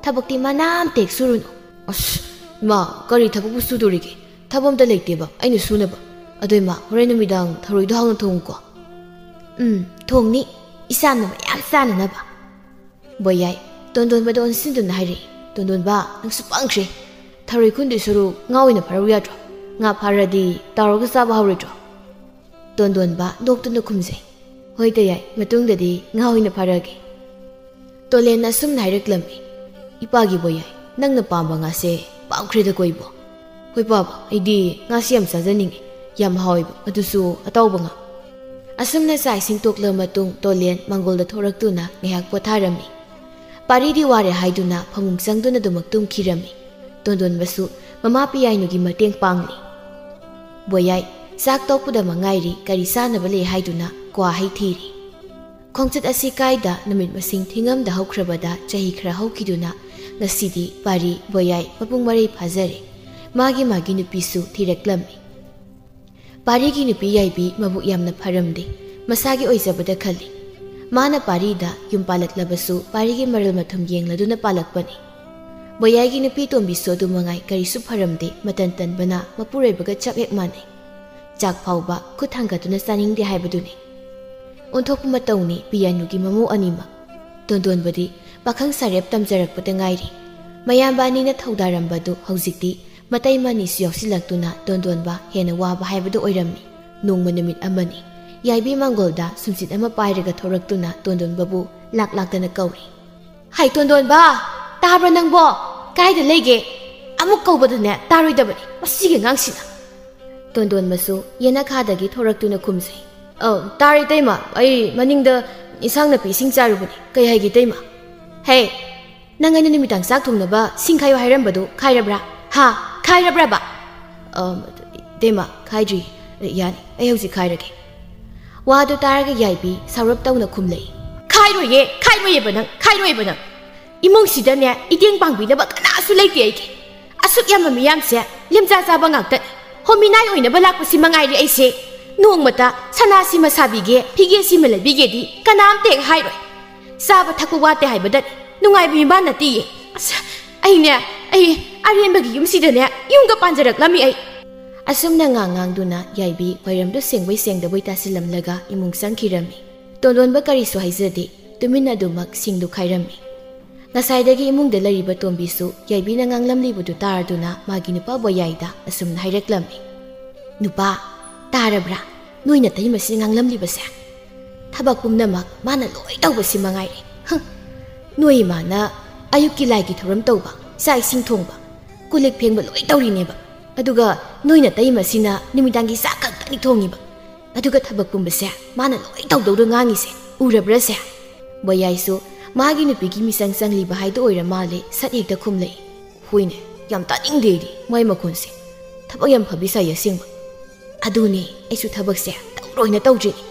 ꯊꯕꯛꯇꯤ ꯃꯅꯥ ꯑꯃꯇ ꯍꯦꯛ ꯁꯨꯔꯨꯅꯨ꯫" "ꯑꯁ ꯏꯃꯥ, ꯀꯔꯤ ꯊꯕꯛꯄꯨ ꯁꯨꯗꯣꯔꯤꯒꯦ? ꯊꯕꯛ ꯑꯝꯇ ꯂꯩꯇꯦꯕ ꯑꯩꯅ ꯁꯨꯅꯕ꯫ ꯑꯗꯣ ꯏꯃꯥ, ꯍꯣꯔꯦꯟ ꯅꯨꯃꯤꯗꯥꯡ ꯊꯔꯣꯏꯗꯣ ꯍꯥꯎꯅ ꯊꯣꯡꯉꯨꯀꯣ꯫" "ꯎꯝ, ꯊꯣꯡꯅꯤ, ꯏꯆꯥꯅ ꯃꯌꯥꯝ ꯆꯥꯅꯅꯕ꯫" ꯕꯣꯌꯥꯏ ꯇꯣꯟꯗꯣꯟꯕꯗ ꯑꯣꯟꯁꯤꯟꯗꯨꯅ ꯍꯥꯏꯔꯛꯏ, "ꯇꯣꯟꯗꯣꯟꯕ, ꯅꯪꯁꯨ ꯄꯪꯈ꯭ꯔꯦ꯫ ꯊꯔꯣꯏ ꯈꯨꯟꯗꯣꯏ ꯁꯔꯨꯛ ꯉꯥ ꯑꯣꯏꯅ ꯐꯥꯔꯧ ꯌꯥꯗ꯭ꯔꯣ? ꯉꯥ ꯐꯥꯔꯗꯤ ꯇꯥꯎꯔꯒ ꯆꯥꯕ ꯍꯥꯎꯔꯣꯏꯗ꯭ꯔꯣ?" ꯇꯣꯟꯗꯣꯟꯕ ꯅꯣꯛꯇꯨꯅ ꯈꯨꯝꯖꯩ, "ꯍꯣꯏꯗ ꯌꯥꯏ, ꯃꯇꯨꯡꯗꯗꯤ ꯉꯥ ꯑꯣꯏꯅ ꯐꯥꯔꯛꯑꯒꯦ꯫" ꯇꯣꯂꯦꯟꯅ ꯑꯁꯨꯝꯅ ꯍꯥꯏꯔꯛꯂꯝꯃꯤ, "ꯏꯄꯥꯒꯤ ꯕꯣꯌꯥꯏ, ꯅꯪꯅ ꯄꯥꯝꯕ ꯉꯥꯁꯦ ꯄꯥꯝꯈ꯭ꯔꯦꯗ ꯀꯣꯏꯕꯣ꯫ ꯍꯣꯏ ꯄꯥꯕ, ꯑꯩꯗꯤ ꯉꯥꯁꯤ ꯌꯥꯝ ꯆꯥꯖꯅꯤꯡꯉꯤ꯫ ꯌꯥꯝ ꯍꯥꯎꯋꯦꯕ, ꯑꯗꯨꯁꯨ ꯑꯇꯥꯎꯕ ꯉꯥ꯫" ꯑꯁꯨꯝꯅ ꯆꯥꯛ ꯏꯁꯤꯡ ꯇꯣꯛꯂꯕ ꯃꯇꯨꯡ ꯇꯣꯂꯦꯟ ꯃꯪꯒꯣꯜꯗ ꯊꯣꯔꯛꯇꯨꯅ ꯉꯥꯏꯍꯥꯛ ꯄꯣꯊꯥꯔꯝꯃꯤ꯫ ꯄꯥꯔꯤꯗꯤ ꯋꯥꯔꯦ ꯍꯥꯏꯗꯨꯅ ꯐꯃꯨꯡ ꯆꯪꯗꯨꯅ ꯑꯗꯨꯃꯛ ꯇꯨꯝꯈꯤꯔꯝꯃꯤ꯫ ꯇꯣꯟꯗꯣꯟꯕꯁꯨ ꯃꯃꯥ ꯄꯤꯌꯥꯏꯅꯨꯒꯤ ꯃꯇꯦꯡ ꯄꯥꯡꯂꯤ꯫ ꯕꯣꯌꯥꯏ ꯆꯥꯛ ꯇꯣꯛꯄꯗ ꯃꯉꯥꯏꯔꯤ ꯀꯔꯤ ꯆꯥꯅꯕ ꯂꯩ ꯍꯥꯏꯗꯨꯅ ꯀ꯭ꯋꯥ ꯍꯩ ꯊꯤꯔꯤ꯫ ꯈꯣꯡꯆꯠ ꯑꯁꯤ ꯀꯥꯏꯗ ꯅꯨꯃꯤꯠ ꯃꯁꯤꯡ ꯊꯤꯉꯝꯗ ꯍꯧꯈ꯭ꯔꯕꯗ ꯆꯍꯤ ꯈꯔ ꯍꯧꯈꯤꯗꯨꯅ ꯉꯁꯤꯗꯤ ꯄꯥꯔꯤ ꯕꯣꯌꯥꯏ ꯃꯄꯨꯡ ꯃꯔꯩ ꯐꯥꯖꯔꯦ꯫ ꯃꯥꯒꯤ ꯃꯥꯒꯤ ꯅꯨꯄꯤꯁꯨ ꯊꯤꯔꯛꯂꯝꯃꯤ꯫ ꯄꯥꯔꯤꯒꯤ ꯅꯨꯄꯤ ꯌꯥꯏꯕꯤ ꯃꯕꯨꯛ ꯌꯥꯝꯅ ꯐꯔꯝꯗꯦ, ꯃꯁꯥꯒꯤ ꯑꯣꯏꯖꯕꯗ ꯈꯜꯂꯤ꯫ ꯃꯥꯅ ꯄꯥꯔꯤꯗ ꯌꯨꯝ ꯄꯥꯜꯂꯛꯂꯕꯁꯨ ꯄꯥꯔꯤꯒꯤ ꯃꯔꯜ ꯃꯊꯨꯝ ꯌꯦꯡꯂꯗꯨꯅ ꯄꯥꯜꯂꯛꯄꯅꯤ꯫ ꯕꯣꯌꯥꯏꯒꯤ ꯅꯨꯄꯤ ꯇꯣꯝꯕꯤꯁꯨ ꯑꯗꯨ ꯃꯉꯥꯏ ꯀꯔꯤꯁꯨ ꯐꯔꯝꯗꯦ, ꯃꯇꯟ ꯇꯟꯕꯅ ꯃꯄꯨꯔꯣꯏꯕꯒ ꯆꯞ ꯍꯦꯛ ꯃꯥꯟꯅꯩ꯫ ꯆꯥꯛ ꯐꯥꯎꯕ ꯈꯨꯠ ꯊꯥꯡꯒꯠꯇꯨꯅ ꯆꯥꯅꯤꯡꯗꯦ ꯍꯥꯏꯕꯗꯨꯅꯤ꯫ ꯑꯣꯟꯊꯣꯛꯄ ꯃꯇꯧꯅꯤ ꯄꯤꯌꯥꯅꯨꯒꯤ ꯃꯃꯧ ꯑꯅꯤꯃꯛ꯫ ꯇꯣꯟꯗꯣꯟꯕꯗꯤ ꯄꯥꯈꯪ ꯁꯥꯔꯦꯞ ꯇꯝꯖꯔꯛꯄꯗ ꯉꯥꯏꯔꯤ꯫ ꯃꯌꯥꯝꯕ ꯑꯅꯤꯅ ꯊꯧꯗꯥꯔꯝꯕꯗꯨ ꯍꯧꯖꯤꯛꯇꯤ ꯃꯇꯩ ꯃꯅꯤꯁꯨ ꯌꯥꯎꯁꯤꯜꯂꯛꯇꯨꯅ ꯇꯣꯟꯗꯣꯟꯕ ꯍꯦꯟꯅ ꯋꯥꯕ ꯍꯥꯏꯕꯗꯨ ꯑꯣꯏꯔꯝꯃꯤ꯫ ꯅꯣꯡꯃ ꯅꯨꯃꯤꯠ ꯑꯃꯅꯤ ꯌꯥꯏꯕꯤ ꯃꯪꯒꯣꯜꯗ ꯁꯨꯝꯆꯤꯠ ꯑꯃ ꯄꯥꯏꯔꯒ ꯊꯣꯔꯛꯇꯨꯅ ꯇꯣꯟꯗꯣꯟꯕꯕꯨ ꯂꯥꯛ ꯂꯥꯛꯇꯅ ꯀꯧꯔꯤ꯫ "ꯍꯥꯏ, ꯇꯣꯟꯗꯣꯟꯕ, ꯇꯥꯕ꯭ꯔꯥ ꯅꯪꯕꯣ? ꯀꯥꯏꯗ ꯂꯩꯒꯦ? ꯑꯃꯨꯛ ꯀꯧꯕꯗꯅꯦ ꯇꯥꯔꯣꯏꯗꯕꯅꯤ ꯃꯁꯤꯒꯤ ꯑꯉꯥꯡꯁꯤꯅ꯫" ꯇꯣꯟꯗꯣꯟꯕꯁꯨ ꯌꯦꯅꯈꯥꯗꯒꯤ ꯊꯣꯔꯛꯇꯨꯅ ꯈꯨꯝꯖꯩ꯫ "ꯑ, ꯇꯥꯔꯦ ꯏꯇꯩꯃ, ꯑꯩ ꯃꯅꯤꯡꯗ ꯏꯟꯁꯥꯡ ꯅꯥꯄꯤ ꯏꯁꯤꯡ ꯆꯥꯔꯨꯕꯅꯤ꯫ ꯀꯩ ꯍꯥꯏꯒꯦ ꯏꯇꯩꯃ?" "ꯍꯦ, ꯅꯪ ꯑꯩꯅ ꯅꯨꯃꯤꯗꯥꯡ ꯆꯥꯛ ꯊꯣꯡꯅꯕ ꯁꯤꯡ ꯈꯥꯏꯌꯨ ꯍꯥꯏꯔꯝꯕꯗꯨ ꯈꯥꯏꯔꯕ꯭ꯔꯥ? ꯍꯥ, ꯈꯥꯏꯔꯕ꯭ꯔꯕ?" "ꯑ, ꯏꯇꯩꯃ, ꯈꯥꯏꯗ꯭ꯔꯤ꯫ ꯌꯥꯅꯤ, ꯑꯩ ꯍꯧꯖꯤꯛ ꯈꯥꯏꯔꯒꯦ꯫" ꯋꯥꯗꯨ ꯇꯥꯔꯒ ꯌꯥꯏꯕꯤ ꯁꯥꯎꯔꯞ ꯇꯧꯅ ꯈꯨꯝꯂꯛꯏ꯫ "ꯈꯥꯏꯔꯣꯏꯌꯦ, ꯈꯥꯏꯔꯣꯏꯌꯦꯕ ꯅꯪ, ꯈꯥꯏꯔꯣꯏꯌꯦꯕ ꯅꯪ꯫ ꯏꯃꯨꯡꯁꯤꯗꯅꯦ ꯏꯇꯦꯡ ꯄꯥꯡꯕꯤꯅꯕ ꯀꯅꯥꯁꯨ ꯂꯩꯇꯦ ꯑꯩꯒꯤ꯫ ꯑꯁꯨꯛ ꯌꯥꯝꯕ ꯃꯤꯌꯥꯝꯁꯦ ꯂꯦꯝꯖꯥ ꯆꯥꯕ ꯉꯥꯛꯇꯅꯤ꯫ ꯍꯣꯃꯤꯅꯥꯏ ꯑꯣꯏꯅꯕ ꯂꯥꯛꯄꯁꯤ ꯃꯉꯥꯏꯔꯦ ꯑꯩꯁꯦ꯫ ꯅꯣꯡꯃꯇ ꯁꯅꯥꯁꯤꯃ ꯁꯥꯕꯤꯒꯦ, ꯐꯤꯒꯦꯁꯤꯃ ꯂꯩꯕꯤꯒꯦꯗꯤ ꯀꯅꯥꯝꯇ ꯍꯦꯛ ꯍꯥꯏꯔꯣꯏ꯫ ꯆꯥꯕ ꯊꯛꯄ ꯋꯥꯠꯇꯦ ꯍꯥꯏꯕꯗꯅꯤ ꯅꯨꯡꯉꯥꯏꯕ ꯌꯨꯝꯕꯥꯟ ꯅꯠꯇꯦꯌꯦ꯫ ꯑꯁ, ꯑꯩꯅꯦ, ꯑꯩ ꯑꯔꯦꯝꯕꯒꯤ ꯌꯨꯝꯁꯤꯗꯅꯦ ꯌꯨꯝꯒ ꯄꯥꯟꯖꯔꯛꯂꯝꯃꯤ ꯑꯩ꯫" ꯑꯁꯨꯝꯅ ꯉꯥꯡ ꯉꯥꯡꯗꯨꯅ ꯌꯥꯏꯕꯤ ꯋꯥꯏꯔꯝꯗꯨ ꯁꯦꯡꯕꯣꯏ ꯁꯦꯡꯗꯕꯣꯏ ꯇꯥꯁꯤꯜꯂꯝꯂꯒ ꯏꯃꯨꯡ ꯆꯪꯈꯤꯔꯝꯃꯤ꯫ ꯇꯣꯟꯗꯣꯟꯕ ꯀꯔꯤꯁꯨ ꯍꯥꯏꯖꯗꯦ, ꯇꯨꯃꯤꯟꯅ ꯑꯗꯨꯃꯛ ꯁꯤꯡꯗꯨ ꯈꯥꯏꯔꯝꯃꯤ꯫ ꯉꯁꯥꯏꯗꯒꯤ ꯏꯃꯨꯡꯗ ꯂꯩꯔꯤꯕ ꯇꯣꯝꯕꯤꯁꯨ ꯌꯥꯏꯕꯤꯅ ꯉꯥꯡꯂꯝꯂꯤꯕꯗꯨ ꯇꯥꯔꯗꯨꯅ ꯃꯥꯒꯤ ꯅꯨꯄꯥ ꯕꯣꯌꯥꯏꯗ ꯑꯁꯨꯝꯅ ꯍꯥꯏꯔꯛꯂꯝꯃꯤ꯫ "ꯅꯨꯄꯥ, ꯇꯥꯔꯕ꯭ꯔꯥ? ꯅꯣꯏ ꯅꯇꯩꯃꯁꯤꯅ ꯉꯥꯡꯂꯝꯂꯤꯕꯁꯦ? ꯊꯕꯛ ꯄꯨꯝꯅꯃꯛ ꯃꯥꯅ ꯂꯣꯏ ꯇꯧꯕꯁꯤ ꯃꯉꯥꯏꯔꯦ꯫ ꯍꯪ! ꯅꯣꯏ ꯏꯃꯥꯅ ꯑꯌꯨꯛꯀꯤ ꯂꯥꯏꯒꯤ ꯊꯧꯔꯝ ꯇꯧꯕ, ꯆꯥꯛ ꯏꯁꯤꯡ ꯊꯣꯡꯕ, ꯀꯣꯜ ꯂꯤꯛ ꯐꯦꯡꯕ ꯂꯣꯏ ꯇꯧꯔꯤꯅꯦꯕ꯫ ꯑꯗꯨꯒ ꯅꯣꯏ ꯅꯇꯩꯃꯁꯤꯅ ꯅꯨꯃꯤꯗꯥꯡꯒꯤ ꯆꯥꯛ ꯈꯛꯇꯅꯤ ꯊꯣꯡꯉꯤꯕ꯫ ꯑꯗꯨꯒ ꯊꯕꯛ ꯄꯨꯝꯕꯁꯦ ꯃꯥꯅ ꯂꯣꯏ ꯇꯧꯗꯧꯗꯣ ꯉꯥꯡꯉꯤꯁꯦ꯫ ꯎꯔꯕ꯭ꯔꯥꯁꯦ?" ꯕꯣꯌꯥꯏꯁꯨ ꯃꯥꯒꯤ ꯅꯨꯄꯤꯒꯤ ꯃꯤꯆꯪ ꯆꯪꯂꯤꯕ ꯍꯥꯏꯗꯣ ꯑꯣꯏꯔ ꯃꯥꯜꯂꯦ, ꯁꯠ ꯍꯦꯛꯇ ꯈꯨꯝꯂꯛꯏ꯫ "ꯍꯣꯏꯅꯦ, ꯌꯥꯝ ꯇꯥꯅꯤꯡꯗꯦ ꯑꯩꯗꯤ ꯃꯥꯏ ꯃꯈꯣꯟꯁꯦ꯫ ꯊꯕꯛ ꯌꯥꯝ ꯐꯕꯤ ꯁꯥꯏ ꯑꯁꯦꯡꯕ꯫ ꯑꯗꯨꯅꯦ, ꯑꯩꯁꯨ ꯊꯕꯛꯁꯦ ꯇꯧꯔꯣꯏꯅ ꯇꯧꯗ꯭ꯔꯤꯅꯦ꯫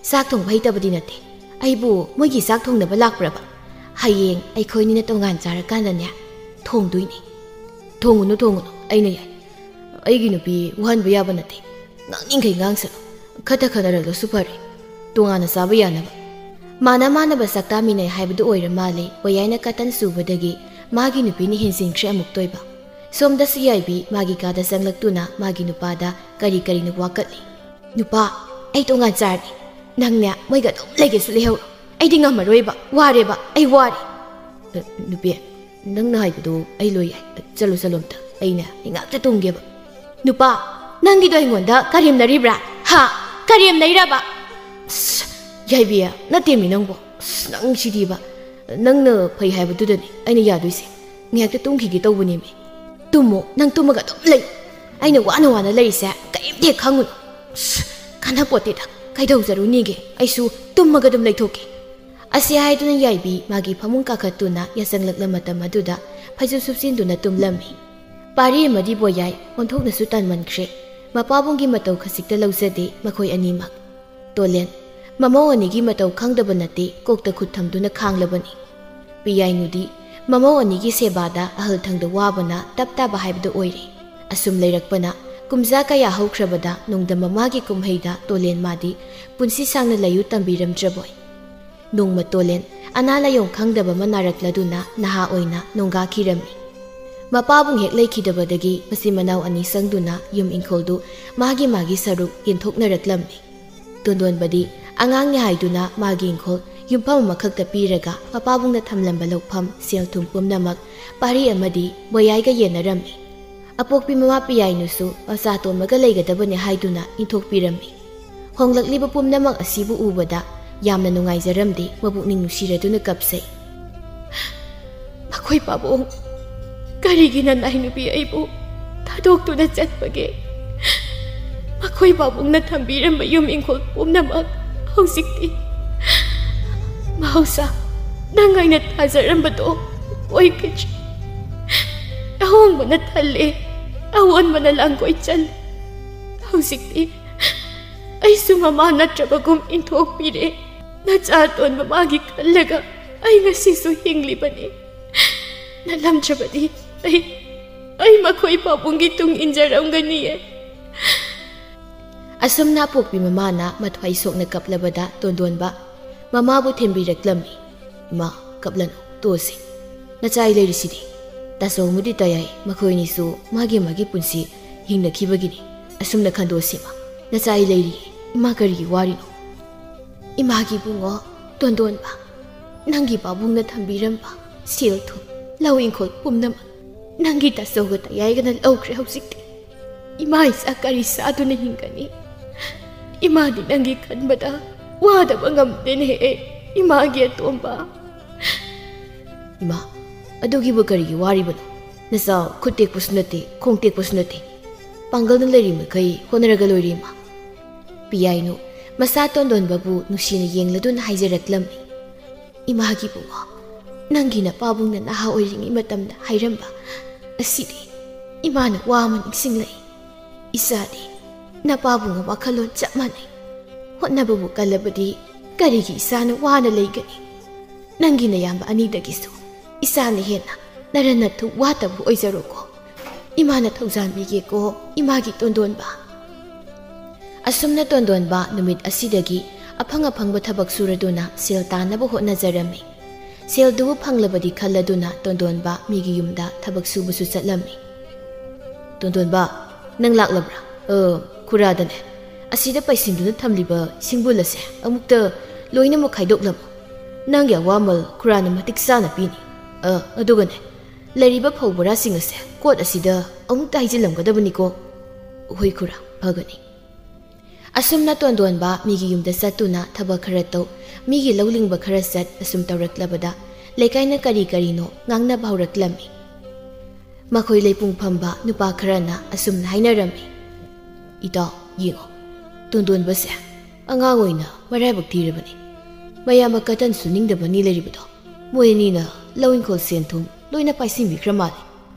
ꯆꯥꯛ ꯊꯣꯡꯕ ꯍꯩꯇꯕꯗꯤ ꯅꯠꯇꯦ꯫ ꯑꯩꯕꯨ ꯃꯣꯏꯒꯤ ꯆꯥꯛ ꯊꯣꯡꯅꯕ ꯂꯥꯛꯄ꯭ꯔꯕ? ꯍꯌꯦꯡ ꯑꯩꯈꯣꯏꯅꯤꯅ ꯇꯣꯉꯥꯟ ꯆꯥꯔꯀꯥꯟꯗꯅꯦ, ꯊꯣꯡꯗꯣꯏꯅꯦ꯫" "ꯊꯣꯡꯉꯨꯅꯨ, ꯊꯣꯡꯉꯨꯅꯨ, ꯑꯩꯅ ꯌꯥꯏ꯫ ꯑꯩꯒꯤ ꯅꯨꯄꯤ ꯋꯥꯍꯟꯕ ꯌꯥꯕ ꯅꯠꯇꯦ꯫ ꯉꯥꯡꯅꯤꯡꯈꯩ ꯉꯥꯡꯁꯅꯨ꯫ ꯈꯠꯇ ꯈꯠꯅꯔꯛꯂꯁꯨ ꯐꯔꯦ, ꯇꯣꯉꯥꯟꯅ ꯆꯥꯕ ꯌꯥꯅꯕ꯫" ꯃꯥꯅ ꯃꯥꯟꯅꯕ ꯆꯥꯛꯇꯥꯃꯤꯟꯅꯩ ꯍꯥꯏꯕꯗꯨ ꯑꯣꯏꯔ ꯃꯥꯜꯂꯦ ꯕꯣꯌꯥꯏꯅ ꯀꯇꯟ ꯆꯨꯕꯗꯒꯤ ꯃꯥꯒꯤ ꯅꯨꯄꯤꯅ ꯍꯦꯟꯖꯤꯟꯈ꯭ꯔꯦ ꯑꯃꯨꯛꯇꯣꯏꯕ꯫ ꯁꯣꯝꯗꯁꯨ ꯌꯥꯏꯕꯤ ꯃꯥꯒꯤ ꯀꯥꯗ ꯆꯪꯂꯛꯇꯨꯅ ꯃꯥꯒꯤ ꯅꯨꯄꯥꯗ ꯀꯔꯤ ꯀꯔꯤꯅꯣ ꯋꯥꯀꯠꯂꯤ꯫ "ꯅꯨꯄꯥ, ꯑꯩ ꯇꯣꯉꯥꯟ ꯆꯥꯔꯅꯤ꯫ ꯅꯪꯅꯦ ꯃꯣꯏꯒ ꯑꯗꯨꯝ ꯂꯩꯒꯦꯁꯨ ꯂꯩꯍꯧꯔꯣ꯫ ꯑꯩꯗꯤ ꯉꯝꯃꯔꯣꯏꯕ, ꯋꯥꯔꯦꯕ, ꯑꯩ ꯋꯥꯔꯦ꯫" "ꯑ, ꯅꯨꯄꯤ, ꯅꯪꯅ ꯍꯥꯏꯕꯗꯣ ꯑꯩ ꯂꯣꯏ ꯌꯥꯏ꯫ ꯆꯠꯂꯣ, ꯆꯠꯂꯣ ꯑꯝꯇ꯫ ꯑꯩꯅꯦ, ꯑꯩ ꯉꯥꯛꯇ ꯇꯨꯝꯒꯦꯕ꯫" "ꯅꯨꯄꯥ, ꯅꯪꯒꯤꯗꯣ ꯑꯩꯉꯣꯟꯗ ꯀꯔꯦꯝꯅꯔꯤꯕ꯭ꯔꯥ? ꯍꯥ? ꯀꯔꯦꯝꯅꯩꯔꯕ?" "ꯑꯁ, ꯌꯥꯏꯕꯤ, ꯅꯠꯇꯦꯃꯤ ꯅꯪꯕꯣ꯫ ꯑꯁ, ꯅꯪ ꯁꯤꯗꯤꯕ꯫ ꯅꯪꯅ ꯐꯩ ꯍꯥꯏꯕꯗꯨꯗꯅꯦ ꯑꯩꯅ ꯌꯥꯗꯣꯏꯁꯦ꯫ ꯉꯥꯏꯍꯥꯛꯇ ꯇꯨꯝꯈꯤꯒꯦ ꯇꯧꯕꯅꯦꯃꯤ꯫ ꯇꯨꯝꯃꯣ, ꯅꯪ ꯇꯨꯝꯃꯒ ꯑꯗꯨꯝ ꯂꯩ꯫ ꯑꯩꯅ ꯋꯥꯅ ꯋꯥꯅ ꯂꯩꯔꯤꯁꯦ ꯀꯔꯤꯝꯇ ꯍꯦꯛ ꯈꯪꯉꯨꯅꯨ꯫ ꯑꯁ, ꯀꯥꯟꯅꯄꯣꯠꯇꯦꯗ, ꯀꯩꯗꯧꯖꯔꯨꯅꯤꯒꯦ? ꯑꯩꯁꯨ ꯇꯨꯝꯃꯒ ꯑꯗꯨꯝ ꯂꯩꯊꯣꯛꯀꯦ꯫ ꯑꯁꯤ ꯍꯥꯏꯗꯨꯅ ꯌꯥꯏꯕꯤ ꯃꯥꯒꯤ ꯐꯃꯨꯡ ꯀꯥꯈꯠꯇꯨꯅ ꯌꯥꯆꯪꯂꯛꯂ ꯃꯇꯝ ꯑꯗꯨꯗ ꯐꯩꯖꯨꯞ ꯁꯨꯞꯆꯤꯟꯗꯨꯅ ꯇꯨꯝꯂꯝꯃꯤ꯫ ꯄꯥꯔꯤ ꯑꯃꯗꯤ ꯕꯣꯌꯥꯏ ꯑꯣꯟꯊꯣꯛꯅꯁꯨ ꯇꯟꯃꯟꯈ꯭ꯔꯦ꯫ ꯃꯄꯥꯕꯨꯡꯒꯤ ꯃꯇꯧ ꯈꯖꯤꯛꯇ ꯂꯧꯖꯗꯦ ꯃꯈꯣꯏ ꯑꯅꯤꯃꯛ꯫ ꯇꯣꯂꯦꯟ, ꯃꯃꯧ ꯑꯅꯤꯒꯤ ꯃꯇꯧ ꯈꯪꯗꯕ ꯅꯠꯇꯦ, ꯀꯣꯛꯇ ꯈꯨꯠ ꯊꯝꯗꯨꯅ ꯈꯥꯡꯂꯕꯅꯤ꯫ ꯄꯤꯌꯥꯏꯅꯨꯗꯤ ꯃꯃꯧ ꯑꯅꯤꯒꯤ ꯁꯦꯕꯥꯗ ꯑꯍꯜ ꯊꯪꯗ ꯋꯥꯕꯅ ꯇꯞ ꯇꯥꯕ ꯍꯥꯏꯕꯗꯨ ꯑꯣꯏꯔꯦ꯫ ꯑꯁꯨꯝ ꯂꯩꯔꯛꯄꯅ ꯀꯨꯝꯖꯥ ꯀꯌꯥ ꯍꯧꯈ꯭ꯔꯕꯗ ꯅꯨꯡꯗꯝ ꯃꯃꯥꯒꯤ ꯀꯨꯝꯍꯩꯗ ꯇꯣꯂꯦꯟ ꯃꯥꯗꯤ ꯄꯨꯟꯁꯤ ꯁꯥꯡꯅ ꯂꯩꯌꯨ ꯇꯝꯕꯤꯔꯝꯗ꯭ꯔꯕꯣꯏ꯫ ꯅꯣꯡꯃ ꯇꯣꯂꯦꯟ ꯑꯅꯥ ꯂꯥꯏꯌꯣꯡ ꯈꯪꯗꯕ ꯑꯃ ꯅꯥꯔꯛꯂꯗꯨꯅ ꯅꯍꯥ ꯑꯣꯏꯅ ꯅꯣꯡꯒꯥꯈꯤꯔꯝꯃꯤ꯫ ꯃꯄꯥꯕꯨꯡ ꯍꯦꯛ ꯂꯩꯈꯤꯗꯕꯗꯒꯤ ꯃꯆꯤꯟ ꯃꯅꯥꯎ ꯑꯅꯤ ꯆꯪꯗꯨꯅ ꯌꯨꯝ ꯏꯪꯈꯣꯜꯗꯨ ꯃꯥꯒꯤ ꯃꯥꯒꯤ ꯁꯔꯨꯛ ꯌꯦꯟꯊꯣꯛꯅꯔꯛꯂꯝꯃꯤ꯫ ꯇꯣꯟꯗꯣꯟꯕꯗꯤ ꯑꯉꯥꯡꯅꯤ ꯍꯥꯏꯗꯨꯅ ꯃꯥꯒꯤ ꯏꯪꯈꯣꯜ ꯌꯨꯝꯐꯝ ꯑꯃꯈꯛꯇ ꯄꯤꯔꯒ ꯃꯄꯥꯕꯨꯡꯅ ꯊꯝꯂꯝꯕ ꯂꯧꯐꯝ, ꯁꯦꯜ ꯊꯨꯝ ꯄꯨꯝꯅꯃꯛ ꯄꯥꯔꯤ ꯑꯃꯗꯤ ꯕꯣꯌꯥꯏꯒ ꯌꯦꯟꯅꯔꯝꯃꯤ꯫ ꯑꯄꯣꯛꯄꯤ ꯃꯃꯥ ꯄꯤꯌꯥꯏꯅꯨꯁꯨ ꯃꯆꯥ ꯇꯣꯝꯕꯒ ꯂꯩꯒꯗꯕꯅꯤ ꯍꯥꯏꯗꯨꯅ ꯏꯟꯊꯣꯛꯄꯤꯔꯝꯃꯤ꯫ ꯍꯣꯡꯂꯛꯂꯤꯕ ꯄꯨꯝꯅꯃꯛ ꯑꯁꯤꯕꯨ ꯎꯕꯗ ꯌꯥꯝꯅ ꯅꯨꯡꯉꯥꯏꯖꯔꯝꯗꯦ, ꯃꯄꯨꯛꯅꯤꯡ ꯅꯨꯡꯁꯤꯔꯗꯨꯅ ꯀꯞꯆꯩ꯫ ꯃꯈꯣꯏ ꯄꯥꯕꯨꯡ, ꯀꯔꯤꯒꯤ ꯅꯅꯥꯏ ꯅꯨꯄꯤ ꯑꯩꯕꯨ ꯊꯥꯗꯣꯛꯇꯨꯅ ꯆꯠꯄꯒꯦ? ꯃꯈꯣꯏ ꯄꯥꯕꯨꯡꯅ ꯊꯝꯕꯤꯔꯝꯕ ꯌꯨꯝ ꯏꯪꯈꯣꯜ ꯄꯨꯝꯅꯃꯛ ꯍꯧꯖꯤꯛꯇꯤ ꯃꯍꯧꯁꯥ ꯅꯪ ꯑꯩꯅ ꯊꯥꯖꯔꯝꯕꯗꯣ ꯑꯣꯏꯈꯤꯗ꯭ꯔꯦ꯫ ꯑꯍꯣꯡꯕꯅ ꯊꯜꯂꯦ, ꯑꯑꯣꯟꯕꯅ ꯂꯥꯡꯒꯣꯏ ꯆꯜꯂꯦ꯫ ꯍꯧꯖꯤꯛꯇꯤ ꯑꯩꯁꯨ ꯃꯃꯥ ꯅꯠꯇ꯭ꯔꯕꯒꯨꯝ ꯏꯟꯊꯣꯛꯄꯤꯔꯦ꯫ ꯅꯆꯥ ꯑꯇꯣꯟꯕ ꯃꯥꯒꯤ ꯈꯜꯂꯒ ꯑꯩ ꯉꯁꯤꯁꯨ ꯍꯤꯡꯂꯤꯕꯅꯤ꯫ ꯅꯠꯂꯝꯗ꯭ꯔꯕꯗꯤ ꯑꯩ, ꯑꯩ ꯃꯈꯣꯏ ꯄꯥꯕꯨꯡꯒꯤ ꯇꯨꯡ ꯏꯟꯖꯔꯝꯒꯅꯤꯌꯦ꯫ ꯑꯁꯨꯝꯅ ꯑꯄꯣꯛꯄꯤ ꯃꯃꯥꯅ ꯃꯊ꯭ꯋꯥꯏ ꯁꯣꯛꯅ ꯀꯞꯂꯕꯗ ꯇꯣꯟꯗꯣꯟꯕ ꯃꯃꯥꯕꯨ ꯊꯦꯝꯕꯤꯔꯛꯂꯝꯃꯤ꯫ "ꯏꯃꯥ, ꯀꯞꯂꯅꯨ, ꯇꯣꯛꯑꯁꯤ꯫ ꯅꯆꯥ ꯑꯩ ꯂꯩꯔꯤꯁꯤꯗꯤ꯫ ꯇꯥꯆꯧ ꯑꯃꯗꯤ ꯇꯌꯥꯏ, ꯃꯈꯣꯏ ꯑꯅꯤꯁꯨ ꯃꯥꯒꯤ ꯃꯥꯒꯤ ꯄꯨꯟꯁꯤ ꯍꯤꯡꯅꯈꯤꯕꯒꯤꯅꯤ꯫ ꯑꯁꯨꯝꯅ ꯈꯟꯗꯣꯛꯑꯁꯤ ꯏꯃꯥ꯫ ꯅꯆꯥ ꯑꯩ ꯂꯩꯔꯤꯌꯦ꯫ ꯏꯃꯥ ꯀꯔꯤꯒꯤ ꯋꯥꯔꯤꯅꯣ?" "ꯏꯃꯥꯒꯤ ꯏꯕꯨꯡꯉꯣ ꯇꯣꯟꯗꯣꯟꯕ, ꯅꯪꯒꯤ ꯄꯥꯕꯨꯡꯅ ꯊꯝꯕꯤꯔꯝꯕ ꯁꯦꯜ ꯊꯨꯝ, ꯂꯧ ꯏꯪꯈꯣꯜ ꯄꯨꯝꯅꯃꯛ ꯅꯪꯒꯤ ꯇꯥꯆꯧꯒ ꯇꯌꯥꯏꯒꯅ ꯂꯧꯈ꯭ꯔꯦ꯫ ꯍꯧꯖꯤꯛꯇꯤ ꯏꯃꯥ ꯏꯆꯥ ꯀꯔꯤ ꯆꯥꯗꯨꯅ ꯍꯤꯡꯒꯅꯤ? ꯏꯃꯥꯗꯤ ꯅꯪꯒꯤ ꯈꯟꯕꯗ ꯋꯥꯗꯕ ꯉꯝꯗꯦꯅꯦꯍꯦ, ꯏꯃꯥꯒꯤ ꯑꯇꯣꯝꯕ꯫ "ꯏꯃꯥ, ꯑꯗꯨꯒꯤꯕꯨ ꯀꯔꯤꯒꯤ ꯋꯥꯔꯤꯕꯅꯣ? ꯅꯆꯥ ꯈꯨꯠ ꯇꯦꯛꯄꯁꯨ ꯅꯠꯇꯦ, ꯈꯣꯡ ꯇꯦꯛꯄꯁꯨ ꯅꯠꯇꯦ꯫ ꯄꯥꯡꯒꯜꯅ ꯂꯩꯔꯤ ꯃꯈꯩ ꯍꯣꯠꯅꯔꯒ ꯂꯣꯏꯔꯦ, ꯏꯃꯥ꯫" ꯄꯤꯌꯥꯏꯅꯨ ꯃꯆꯥ ꯇꯣꯟꯗꯣꯟꯕꯕꯨ ꯅꯨꯡꯁꯤꯅ ꯌꯦꯡꯂꯗꯨꯅ ꯍꯥꯏꯖꯔꯛꯂꯝꯃꯤ, "ꯏꯃꯥꯒꯤ ꯏꯕꯨꯡꯉꯣ, ꯅꯪꯒꯤ ꯅꯄꯥꯕꯨꯡꯅ ꯅꯍꯥ ꯑꯣꯏꯔꯤꯉꯩ ꯃꯇꯝꯗ ꯍꯥꯏꯔꯝꯕ ꯑꯁꯤꯗꯤ ꯏꯃꯥꯅ ꯋꯥ ꯑꯃ ꯅꯤꯡꯁꯤꯡꯂꯛꯏ꯫ ꯏꯆꯥꯗꯤ ꯅꯄꯥꯕꯨꯡꯒ ꯋꯥꯈꯜꯂꯣꯟ ꯆꯞ ꯃꯥꯟꯅꯩ꯫ ꯍꯣꯠꯅꯕꯕꯨ ꯀꯜꯂꯕꯗꯤ ꯀꯔꯤꯒꯤ ꯏꯆꯥꯅ ꯋꯥꯅ ꯂꯩꯒꯅꯤ? ꯅꯪꯒꯤ ꯅꯌꯥꯝꯕ ꯑꯅꯤꯗꯒꯤꯁꯨ ꯏꯆꯥꯅ ꯍꯦꯟꯅ ꯅꯔꯟ ꯅꯊꯨ ꯋꯥꯠꯇꯕ ꯑꯣꯏꯖꯔꯣꯀꯣ꯫ ꯏꯃꯥꯅ ꯊꯧꯖꯥꯟꯕꯤꯒꯦꯀꯣ, ꯏꯃꯥꯒꯤ ꯇꯣꯟꯗꯣꯟꯕ꯫" ꯑꯁꯨꯝꯅ ꯇꯣꯟꯗꯣꯟꯕ ꯅꯨꯃꯤꯠ ꯑꯁꯤꯗꯒꯤ ꯑꯐꯪ ꯑꯐꯪꯕ ꯊꯕꯛ ꯁꯨꯔꯗꯨꯅ ꯁꯦꯜ ꯇꯥꯟꯅꯕ ꯍꯣꯠꯅꯖꯔꯝꯃꯤ꯫ ꯁꯦꯜꯗꯨꯕꯨ ꯐꯪꯂꯕꯗꯤ ꯈꯜꯂꯗꯨꯅ ꯇꯣꯟꯗꯣꯟꯕ ꯃꯤꯒꯤ ꯌꯨꯝꯗ ꯊꯕꯛ ꯁꯨꯕꯁꯨ ꯆꯠꯂꯝꯃꯤ꯫ "ꯇꯣꯟꯗꯣꯟꯕ, ꯅꯪ ꯂꯥꯛꯂꯕ꯭ꯔꯥ? ꯑ, ꯈꯨꯔꯥꯗꯅꯦ, ꯑꯁꯤꯗ ꯄꯩꯁꯤꯟꯗꯨꯅ ꯊꯝꯂꯤꯕ ꯁꯤꯡꯕꯨꯜ ꯑꯁꯦ ꯑꯃꯨꯛꯇ ꯂꯣꯏꯅꯃꯛ ꯈꯥꯏꯗꯣꯛꯂꯝꯃꯨ꯫ ꯅꯪꯒꯤ ꯑꯋꯥꯃꯜ ꯈꯨꯔꯥꯅ ꯃꯇꯤꯛ ꯆꯥꯅ ꯄꯤꯅꯤ꯫ ꯑ, ꯑꯗꯨꯒꯅꯦ, ꯂꯩꯔꯤꯕ ꯐꯧ ꯕꯣꯔꯥꯁꯤꯡ ꯑꯁꯦ ꯀꯣꯠ ꯑꯁꯤꯗ ꯑꯃꯨꯛꯇ ꯍꯩꯖꯤꯜꯂꯝꯒꯗꯕꯅꯤꯀꯣ꯫" "ꯍꯣꯏ ꯈꯨꯔꯥ, ꯐꯒꯅꯤ꯫" ꯑꯁꯨꯝꯅ ꯇꯣꯟꯗꯣꯟꯕ ꯃꯤꯒꯤ ꯌꯨꯝꯗ ꯆꯠꯇꯨꯅ ꯊꯕꯛ ꯈꯔ ꯇꯧ, ꯃꯤꯒꯤ ꯂꯧ ꯂꯤꯡꯕ ꯈꯔ ꯆꯠ, ꯑꯁꯨꯝ ꯇꯧꯔꯛꯂꯕꯗ ꯂꯩꯀꯥꯏꯅ ꯀꯔꯤ ꯀꯔꯤꯅꯣ ꯉꯥꯡꯅꯕ ꯍꯧꯔꯛꯂꯝꯃꯤ꯫ ꯃꯈꯣꯏ ꯂꯩꯄꯨꯡ ꯐꯝꯕ ꯅꯨꯄꯥ ꯈꯔꯅ ꯑꯁꯨꯝꯅ ꯍꯥꯏꯅꯔꯝꯃꯤ, "ꯏꯇꯥꯎ, ꯌꯦꯡꯉꯣ, ꯇꯣꯟꯗꯣꯟꯕꯁꯦ ꯑꯉꯥꯡ ꯑꯣꯏꯅ ꯃꯔꯥꯏꯕꯛ ꯊꯤꯔꯕꯅꯤ꯫ ꯃꯌꯥꯝꯕ ꯀꯇꯟ ꯁꯨꯅꯤꯡꯗꯕ ꯑꯅꯤ ꯂꯩꯔꯤꯕꯗꯣ, ꯃꯣꯏ ꯑꯅꯤꯅ ꯂꯧ ꯏꯪꯈꯣꯜ ꯁꯦꯟ ꯊꯨꯝ ꯂꯣꯏꯅ ꯄꯥꯏꯁꯤꯟꯕꯤꯈ꯭ꯔ ꯃꯥꯜꯂꯦ꯫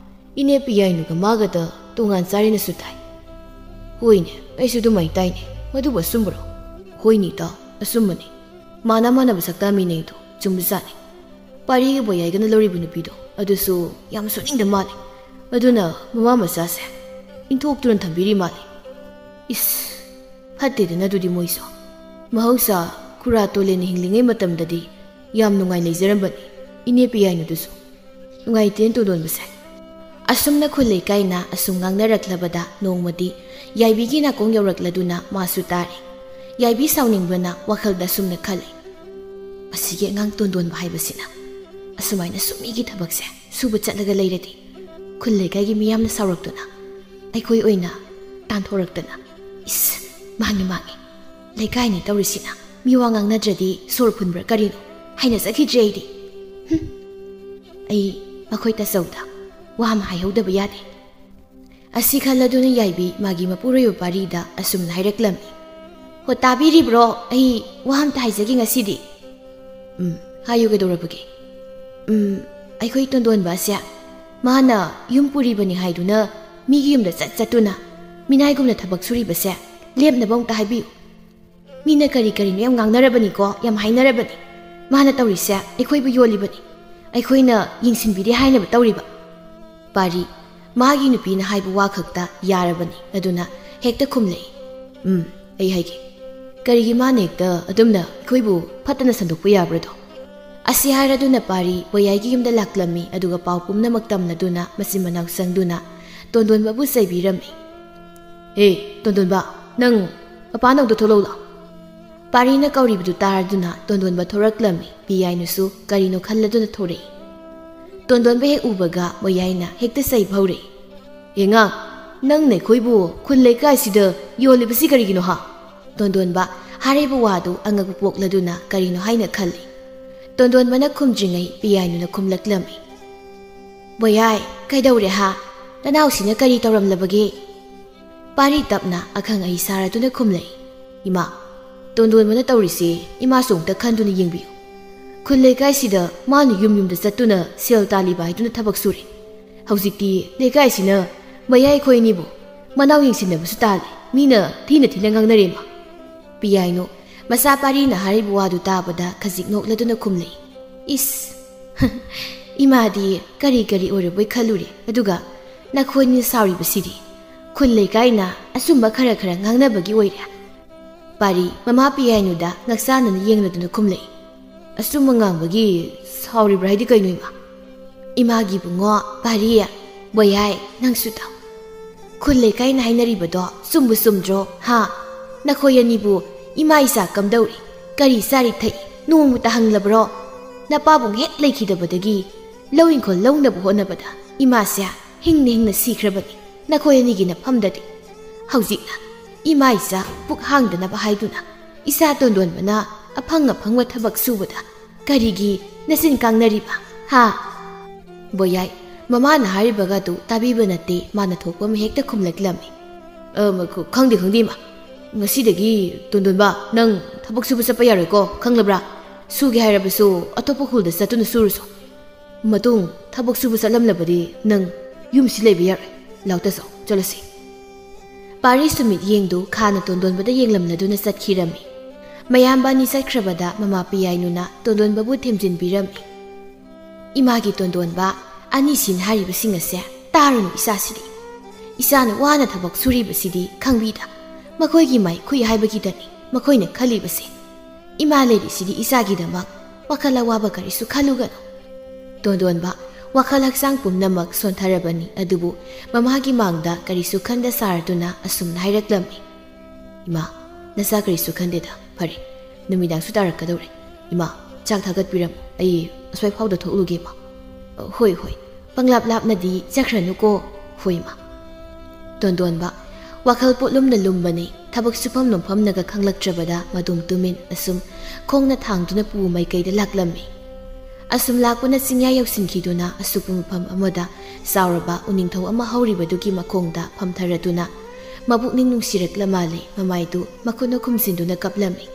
ꯏꯅꯦ ꯄꯤꯌꯥꯏꯅꯨꯒ ꯃꯥꯒꯗ ꯇꯣꯉꯥꯟ ꯆꯥꯔꯦꯅꯁꯨ ꯇꯥꯏ꯫" "ꯍꯣꯏꯅꯦ, ꯑꯩꯁꯨ ꯑꯗꯨꯃꯥꯏꯅ ꯇꯥꯏꯅꯦ꯫ ꯃꯗꯨꯕꯨ ꯑꯆꯨꯝꯕꯔꯣ?" "ꯍꯣꯏꯅꯦ ꯏꯇꯥꯎ, ꯑꯆꯨꯝꯕꯅꯤ꯫ ꯃꯥꯅ ꯃꯥꯟꯅꯕ ꯁꯛꯇꯥ ꯃꯤꯅꯩꯗꯣ ꯆꯨꯝꯕꯖꯥꯠꯅꯤ꯫ ꯄꯥꯔꯤꯒ ꯕꯣꯌꯥꯏꯒꯅ ꯂꯧꯔꯤꯕ ꯅꯨꯄꯤꯗꯣ ꯑꯗꯨꯁꯨ ꯌꯥꯝ ꯁꯨꯅꯤꯡꯗ ꯃꯥꯜꯂꯦ꯫ ꯑꯗꯨꯅ ꯃꯃꯥ ꯃꯆꯥꯁꯦ ꯏꯟꯊꯣꯛꯇꯨꯅ ꯊꯝꯕꯤꯔꯤ ꯃꯥꯜꯂꯦ꯫ ꯏꯁ, ꯐꯠꯇꯦꯗꯅ ꯑꯗꯨꯗꯤ ꯃꯣꯏꯁꯨ꯫ ꯃꯍꯧꯁꯥ ꯈꯨꯔꯥ ꯇꯣꯂꯦꯟꯅ ꯍꯤꯡꯂꯤꯉꯩ ꯃꯇꯝꯗꯗꯤ ꯌꯥꯝ ꯅꯨꯡꯉꯥꯏ ꯂꯩꯖꯔꯝꯕꯅꯤ, ꯏꯅꯦ ꯄꯤꯌꯥꯏꯅꯨꯗꯨꯁꯨ꯫ ꯅꯨꯡꯉꯥꯏꯇꯦꯅ ꯇꯣꯟꯗꯣꯟꯕꯁꯦ꯫" ꯑꯁꯨꯝꯅ ꯈꯨꯜ ꯂꯩꯀꯥꯏꯅ ꯑꯁꯨꯝ ꯉꯥꯡꯅꯔꯛꯂꯕꯗ ꯅꯣꯡꯃꯗꯤ ꯌꯥꯏꯕꯤꯒꯤ ꯅꯥꯀꯣꯡ ꯌꯧꯔꯛꯂꯗꯨꯅ ꯃꯥꯁꯨ ꯇꯥꯔꯦ꯫ ꯌꯥꯏꯕꯤ ꯁꯥꯎꯅꯤꯡꯕꯅ ꯋꯥꯈꯜꯗ ꯑꯁꯨꯝꯅ ꯈꯜꯂꯤ, "ꯑꯁꯤꯒꯤ ꯑꯉꯥꯡ ꯇꯣꯟꯗꯣꯟꯕ ꯍꯥꯏꯕꯁꯤꯅ ꯑꯁꯨꯃꯥꯏꯅ ꯁꯨꯝ ꯃꯤꯒꯤ ꯊꯕꯛꯁꯦ ꯁꯨꯕ ꯆꯠꯂꯒ ꯂꯩꯔꯗꯤ ꯈꯨꯜ ꯂꯩꯀꯥꯏꯒꯤ ꯃꯤꯌꯥꯝꯅ ꯁꯥꯎꯔꯛꯇꯨꯅ ꯑꯩꯈꯣꯏ ꯑꯣꯏꯅ ꯇꯥꯟꯊꯣꯔꯛꯇꯅ, ꯏꯁ, ꯃꯥꯡꯉꯤ, ꯃꯥꯡꯉꯤ꯫ ꯂꯩꯀꯥꯏꯅꯤ ꯇꯧꯔꯤꯁꯤꯅ ꯃꯤ ꯋꯥ ꯉꯥꯡꯅꯗ꯭ꯔꯗꯤ ꯁꯣꯔ ꯐꯨꯟꯕ꯭ꯔꯥ ꯀꯔꯤꯅꯣ? ꯍꯩꯅꯖꯈꯤꯗ꯭ꯔꯦ ꯑꯩꯗꯤ꯫" ꯍꯨꯝ꯫ ꯑꯩ ꯃꯈꯣꯏ ꯇꯥꯆꯧꯗ ꯋꯥ ꯑꯃ ꯍꯥꯏꯍꯧꯗꯕ ꯌꯥꯗꯦ꯫ ꯑꯁꯤ ꯈꯜꯂꯗꯨꯅ ꯌꯥꯏꯕꯤ ꯃꯥꯒꯤ ꯃꯄꯨꯔꯣꯏꯕ ꯄꯥꯔꯤꯗ ꯑꯁꯨꯝꯅ ꯍꯥꯏꯔꯛꯂꯝꯃꯤ꯫ "ꯍꯣ, ꯇꯥꯕꯤꯔꯤꯕ꯭ꯔꯣ? ꯑꯩ ꯋꯥ ꯑꯝꯇ ꯍꯥꯏꯖꯒꯦ ꯉꯁꯤꯗꯤ꯫" "ꯎꯝ, ꯍꯥꯏꯌꯨ, ꯀꯩꯗꯧꯔꯕꯒꯦ?" "ꯎꯝ, ꯑꯩꯈꯣꯏ ꯇꯣꯟꯗꯣꯟꯕ ꯑꯁꯦ ꯃꯥꯅ ꯌꯨꯝ ꯄꯨꯔꯤꯕꯅꯤ ꯍꯥꯏꯗꯨꯅ ꯃꯤꯒꯤ ꯌꯨꯝꯗ ꯆꯠ ꯆꯠꯇꯨꯅ ꯃꯤꯅꯥꯏꯒꯨꯝꯅ ꯊꯕꯛ ꯁꯨꯔꯤꯕꯁꯦ ꯂꯦꯞꯅꯕ ꯑꯃꯨꯛꯇ ꯍꯥꯏꯕꯤꯌꯨ꯫ ꯃꯤꯅ ꯀꯔꯤ ꯀꯔꯤꯅꯣ ꯌꯥꯝ ꯉꯥꯡꯅꯔꯕꯅꯤꯀꯣ, ꯌꯥꯝ ꯍꯥꯏꯅꯔꯕꯅꯤ꯫ ꯃꯥꯅ ꯇꯧꯔꯤꯁꯦ ꯑꯩꯈꯣꯏꯕꯨ ꯌꯣꯜꯂꯤꯕꯅꯤ꯫ ꯑꯩꯈꯣꯏꯅ ꯌꯦꯡꯁꯤꯟꯕꯤꯗꯦ ꯍꯥꯏꯅꯕ ꯇꯧꯔꯤꯕ꯫" ꯄꯥꯔꯤ ꯃꯥꯒꯤ ꯅꯨꯄꯤꯅ ꯍꯥꯏꯕ ꯋꯥ ꯈꯛꯇ ꯌꯥꯔꯕꯅꯤ꯫ ꯑꯗꯨꯅ ꯍꯦꯛꯇ ꯈꯨꯝꯂꯛꯏ꯫ "ꯎꯝ, ꯑꯩ ꯍꯥꯏꯒꯦ꯫ ꯀꯔꯤꯒꯤ ꯃꯥꯅ ꯍꯦꯛꯇ ꯑꯗꯨꯝꯅ ꯑꯩꯈꯣꯏꯕꯨ ꯐꯠꯇꯅ ꯁꯟꯗꯣꯛꯄ ꯌꯥꯕ꯭ꯔꯗꯣ?" ꯑꯁꯤ ꯍꯥꯏꯔꯗꯨꯅ ꯄꯥꯔꯤ ꯕꯣꯌꯥꯏꯒꯤ ꯌꯨꯝꯗ ꯂꯥꯛꯂꯝꯃꯤ꯫ ꯑꯗꯨꯒ ꯄꯥꯎ ꯄꯨꯝꯅꯃꯛ ꯇꯝꯂꯗꯨꯅ ꯃꯆꯤꯟ ꯃꯅꯥꯎ ꯆꯪꯗꯨꯅ ꯇꯣꯟꯗꯣꯟꯕꯕꯨ ꯆꯩꯕꯤꯔꯝꯃꯤ꯫ "ꯍꯦ, ꯇꯣꯟꯗꯣꯟꯕ, ꯅꯪ ꯃꯄꯥꯟ ꯑꯃꯨꯛꯇ ꯊꯣꯛꯂꯛꯎ ꯂꯥꯎ꯫" ꯄꯥꯔꯤꯅ ꯀꯧꯔꯤꯕꯗꯨ ꯇꯥꯔꯗꯨꯅ ꯇꯣꯟꯗꯣꯟꯕ ꯊꯣꯔꯛꯂꯝꯃꯤ꯫ ꯄꯤꯌꯥꯏꯅꯨꯁꯨ ꯀꯔꯤꯅꯣ ꯈꯜꯂꯗꯨꯅ ꯊꯣꯔꯛꯏ꯫ ꯇꯣꯟꯗꯣꯟꯕ ꯍꯦꯛ ꯎꯕꯒ ꯃꯌꯥꯏꯅ ꯍꯦꯛꯇ ꯆꯩꯕ ꯍꯧꯔꯛꯏ꯫ "ꯑꯦ ꯉꯥ, ꯅꯪꯅ ꯑꯩꯈꯣꯏꯕꯨ ꯈꯨꯜ ꯂꯩꯀꯥꯏꯁꯤꯗ ꯌꯣꯜꯂꯤꯕꯁꯤ ꯀꯔꯤꯒꯤꯅꯣ ꯍꯥ?" ꯇꯣꯟꯗꯣꯟꯕ ꯍꯥꯏꯔꯤꯕ ꯋꯥꯗꯨ ꯑꯉꯛꯄ ꯄꯣꯛꯂꯗꯨꯅ ꯀꯔꯤꯅꯣ ꯍꯥꯏꯅ ꯈꯜꯂꯤ꯫ ꯇꯣꯟꯗꯣꯟꯕꯅ ꯈꯨꯝꯗ꯭ꯔꯤꯉꯩ ꯄꯤꯌꯥꯏꯅꯨꯅ ꯈꯨꯝꯂꯛꯂꯝꯃꯤ꯫ "ꯃꯌꯥꯏ, ꯀꯩꯗꯧꯔꯦ ꯍꯥ? ꯅꯅꯥꯎꯁꯤꯅ ꯀꯔꯤ ꯇꯧꯔꯝꯂꯕꯒꯦ?" ꯄꯥꯔꯤ ꯇꯞꯅ ꯑꯈꯪ ꯑꯍꯩ ꯁꯥꯔꯗꯨꯅ ꯈꯨꯝꯂꯛꯏ꯫ "ꯏꯃꯥ, ꯇꯣꯟꯗꯣꯟꯕꯅ ꯇꯧꯔꯤꯁꯦ ꯏꯃꯥꯁꯨ ꯑꯃꯨꯛꯇ ꯈꯟꯗꯨꯅ ꯌꯦꯡꯕꯤꯌꯨ꯫ ꯈꯨꯜ ꯂꯩꯀꯥꯏꯁꯤꯗ ꯃꯥꯅ ꯌꯨꯝ ꯌꯨꯝꯗ ꯆꯠꯇꯨꯅ ꯁꯦꯜ ꯇꯥꯜꯂꯤꯕ ꯍꯥꯏꯗꯨꯅ ꯊꯕꯛ ꯁꯨꯔꯦ꯫ ꯍꯧꯖꯤꯛꯇꯤ ꯂꯩꯀꯥꯏꯁꯤꯅ ꯃꯌꯥꯏ ꯑꯩꯈꯣꯏ ꯑꯅꯤꯕꯨ ꯃꯅꯥꯎ ꯌꯦꯡꯁꯤꯟꯅꯕꯁꯨ ꯇꯥꯜꯂꯦ꯫ ꯃꯤꯅ ꯊꯤꯅ ꯊꯤꯅ ꯉꯥꯡꯅꯔꯦ ꯃꯥ꯫" ꯄꯤꯌꯥꯏꯅꯨ ꯃꯆꯥ ꯄꯥꯔꯤꯅ ꯍꯥꯏꯔꯤꯕ ꯋꯥꯗꯨ ꯇꯥꯕꯗ ꯈꯖꯤꯛ ꯅꯣꯛꯂꯗꯨꯅ ꯈꯨꯝꯂꯛꯏ꯫ "ꯏꯁ, ꯏꯃꯥꯗꯤ ꯀꯔꯤ ꯀꯔꯤ ꯑꯣꯏꯔꯕꯣꯏ ꯈꯜꯂꯨꯔꯦ, ꯑꯗꯨꯒ ꯅꯈꯣꯏꯅꯤ ꯁꯥꯎꯔꯤꯕꯁꯤꯗꯤ ꯈꯨꯜ ꯂꯩꯀꯥꯏꯅ ꯑꯆꯨꯝꯕ ꯈꯔ ꯈꯔ ꯉꯥꯡꯅꯕꯒꯤ ꯑꯣꯏꯔꯦ꯫" ꯄꯥꯔꯤ ꯃꯃꯥ ꯄꯤꯌꯥꯏꯅꯨꯗ ꯉꯛꯁꯥꯅꯅ ꯌꯦꯡꯂꯗꯨꯅ ꯈꯨꯝꯂꯛꯏ꯫ "ꯑꯆꯨꯝꯕ ꯉꯥꯡꯕꯒꯤ ꯁꯥꯎꯔꯤꯕ꯭ꯔꯥ ꯍꯥꯏꯗꯤ ꯀꯩꯅꯣ ꯏꯃꯥ? ꯏꯃꯥꯒꯤ ꯏꯕꯨꯡꯉꯣ ꯄꯥꯔꯤ, ꯕꯣꯌꯥꯏ, ꯅꯪꯁꯨ ꯇꯥꯎ꯫ ꯈꯨꯜ ꯂꯩꯀꯥꯏꯅ ꯍꯥꯏꯅꯔꯤꯕꯗꯣ ꯆꯨꯝꯕꯨ ꯆꯨꯝꯗ꯭ꯔꯣ ꯍꯥ? ꯅꯈꯣꯏ ꯑꯅꯤꯕꯨ ꯏꯃꯥ ꯏꯆꯥ ꯀꯝꯗꯧꯔꯤ? ꯀꯔꯤ ꯆꯥꯔꯤ ꯊꯛꯏ? ꯅꯣꯡꯃꯇ ꯍꯪꯂꯕ꯭ꯔꯣ? ꯅꯄꯥꯕꯨꯡ ꯍꯦꯛ ꯂꯩꯈꯤꯗꯕꯗꯒꯤ ꯂꯧ ꯏꯪꯈꯣꯜ ꯂꯧꯅꯕ ꯍꯣꯠꯅꯕꯗ ꯏꯃꯥꯁꯦ ꯍꯤꯡꯅ ꯍꯤꯡꯅ ꯁꯤꯈ꯭ꯔꯕꯅꯤ꯫ ꯅꯈꯣꯏ ꯑꯅꯤꯒꯤ ꯅꯐꯝꯗꯗꯤ ꯍꯧꯖꯤꯛꯅ ꯏꯃꯥ ꯏꯆꯥ ꯄꯨꯛ ꯍꯥꯡꯗꯅꯕ ꯍꯥꯏꯗꯨꯅ ꯏꯆꯥ ꯇꯣꯟꯗꯣꯟꯕꯅ ꯑꯐꯪ ꯑꯐꯪꯕ ꯊꯕꯛ ꯁꯨꯕꯗ ꯀꯔꯤꯒꯤ ꯅꯆꯤꯟ ꯀꯥꯡꯅꯔꯤꯕ ꯍꯥ?" ꯕꯣꯌꯥꯏ, ꯃꯃꯥꯅ ꯍꯥꯏꯔꯤꯕꯒ ꯑꯗꯨ ꯇꯥꯕꯤꯕ ꯅꯠꯇꯦ, ꯃꯥꯅ ꯊꯣꯛꯄ ꯑꯃ ꯍꯦꯛꯇ ꯈꯨꯝꯂꯛꯂꯝꯃꯤ꯫ "ꯑ, ꯃ-, ꯈ-, ꯈꯪꯗꯦ, ꯈꯪꯗꯦ, ꯏꯃꯥ꯫ ꯉꯁꯤꯗꯒꯤ, ꯇꯣꯟꯗꯣꯟꯕ, ꯅꯪ ꯊꯕꯛ ꯁꯨꯕ ꯆꯠꯄ ꯌꯥꯔꯣꯏꯀꯣ, ꯈꯪꯂꯕ꯭ꯔꯥ? ꯁꯨꯒꯦ ꯍꯥꯏꯔꯕꯁꯨ ꯑꯇꯣꯞꯄ ꯈꯨꯜꯗ ꯆꯠꯇꯨꯅ ꯁꯨꯔꯨꯁꯣ꯫ ꯃꯇꯨꯡ ꯊꯕꯛ ꯁꯨꯕ ꯆꯠꯂꯝꯂꯕꯗꯤ ꯅꯪ ꯌꯨꯝꯁꯤ ꯂꯩꯕ ꯌꯥꯔꯣꯏ꯫ ꯂꯥꯎ ꯇꯥꯆꯧ, ꯆꯠꯂꯁꯤ꯫" ꯄꯥꯔꯤꯁꯨ ꯃꯤꯠꯌꯦꯡꯗꯨ ꯈꯥꯅ ꯇꯣꯟꯗꯣꯟꯕꯗ ꯌꯦꯡꯂꯝꯂꯗꯨꯅ ꯆꯠꯈꯤꯔꯝꯃꯤ꯫ ꯃꯌꯥꯝꯕ ꯑꯅꯤ ꯆꯠꯈ꯭ꯔꯕꯗ ꯃꯃꯥ ꯄꯤꯌꯥꯏꯅꯨꯅ ꯇꯣꯟꯗꯣꯟꯕꯕꯨ ꯊꯦꯝꯖꯤꯟꯕꯤꯔꯝꯃꯤ꯫ "ꯏꯃꯥꯒꯤ ꯇꯣꯟꯗꯣꯟꯕ, ꯑꯅꯤꯁꯤꯅ ꯍꯥꯏꯔꯤꯕꯁꯤꯡ ꯑꯁꯦ ꯇꯥꯔꯨꯅꯨ ꯏꯆꯥꯁꯤꯗꯤ꯫ ꯏꯆꯥꯅ ꯋꯥꯅ ꯊꯕꯛ ꯁꯨꯔꯤꯕꯁꯤꯗꯤ ꯈꯪꯕꯤꯗ꯫ ꯃꯈꯣꯏꯒꯤ ꯃꯥꯏꯈꯨ ꯍꯥꯏꯕꯒꯤꯗꯅꯤ ꯃꯈꯣꯏꯅ ꯈꯜꯂꯤꯕꯁꯦ꯫ ꯏꯃꯥ ꯂꯩꯔꯤꯁꯤꯗꯤ ꯏꯆꯥꯒꯤꯗꯃꯛ꯫ ꯋꯥꯈꯜ ꯑꯋꯥꯕ ꯀꯔꯤꯁꯨ ꯈꯜꯂꯨꯒꯅꯨ꯫" ꯇꯣꯟꯗꯣꯟꯕ ꯋꯥꯈꯜ ꯍꯛꯆꯥꯡ ꯄꯨꯝꯅꯃꯛ ꯁꯣꯟꯊꯔꯕꯅꯤ, ꯑꯗꯨꯕꯨ ꯃꯃꯥꯒꯤ ꯃꯥꯡꯗ ꯀꯔꯤꯁꯨ ꯈꯟꯗ ꯁꯥꯔꯗꯨꯅ ꯑꯁꯨꯝꯅ ꯍꯥꯏꯔꯛꯂꯝꯃꯤ꯫ "ꯏꯃꯥ, ꯅꯆꯥ ꯀꯔꯤꯁꯨ ꯈꯟꯗꯦꯗ꯫ ꯐꯔꯦ, ꯅꯨꯃꯤꯗꯥꯡꯁꯨ ꯇꯥꯔꯛꯀꯗꯧꯔꯦ꯫ ꯏꯃꯥ, ꯆꯥꯛ ꯊꯥꯒꯠꯄꯤꯔꯝꯃꯨ꯫ ꯑꯩ ꯑꯁ꯭ꯋꯥꯏ ꯐꯥꯎꯗ ꯊꯣꯛꯂꯨꯒꯦ, ꯏꯃꯥ꯫" "ꯑ, ꯍꯣꯏ, ꯍꯣꯏ꯫ ꯄꯪꯂꯥꯞ ꯂꯥꯞꯅꯗꯤ ꯆꯠꯈ꯭ꯔꯅꯨꯀꯣ꯫" "ꯍꯣꯏ, ꯏꯃꯥ꯫" ꯇꯣꯟꯗꯣꯟꯕ ꯋꯥꯈꯜ ꯄꯣꯠꯂꯨꯝꯅ ꯂꯨꯝꯕꯅꯤ꯫ ꯊꯕꯛ ꯁꯨꯐꯝ ꯅꯣꯝꯐꯝꯅꯒ ꯈꯪꯂꯛꯇ꯭ꯔꯕꯗ ꯃꯗꯨꯝ ꯇꯨꯃꯤꯟ ꯑꯁꯨꯝ ꯈꯣꯡꯅ ꯊꯥꯡꯗꯨꯅ ꯄꯨ ꯃꯥꯏꯀꯩꯗ ꯂꯥꯛꯂꯝꯃꯤ꯫ ꯑꯁꯨꯝ ꯂꯥꯛꯄꯅ ꯆꯤꯡꯌꯥ ꯌꯧꯁꯤꯟꯈꯤꯗꯨꯅ ꯑꯁꯨꯞꯄ ꯃꯐꯝ ꯑꯃꯗ ꯆꯥꯎꯔꯕ ꯎꯅꯤꯡꯊꯧ ꯑꯃ ꯍꯧꯔꯤꯕꯗꯨꯒꯤ ꯃꯈꯣꯡꯗ ꯐꯝꯊꯔꯗꯨꯅ ꯃꯄꯨꯛꯅꯤꯡ ꯅꯨꯡꯁꯤꯔꯛꯂ ꯃꯥꯜꯂꯦ, ꯃꯃꯥꯏꯗꯨ ꯃꯈꯨꯠꯅ ꯈꯨꯝꯖꯤꯟꯗꯨꯅ ꯀꯞꯂꯝꯃꯤ꯫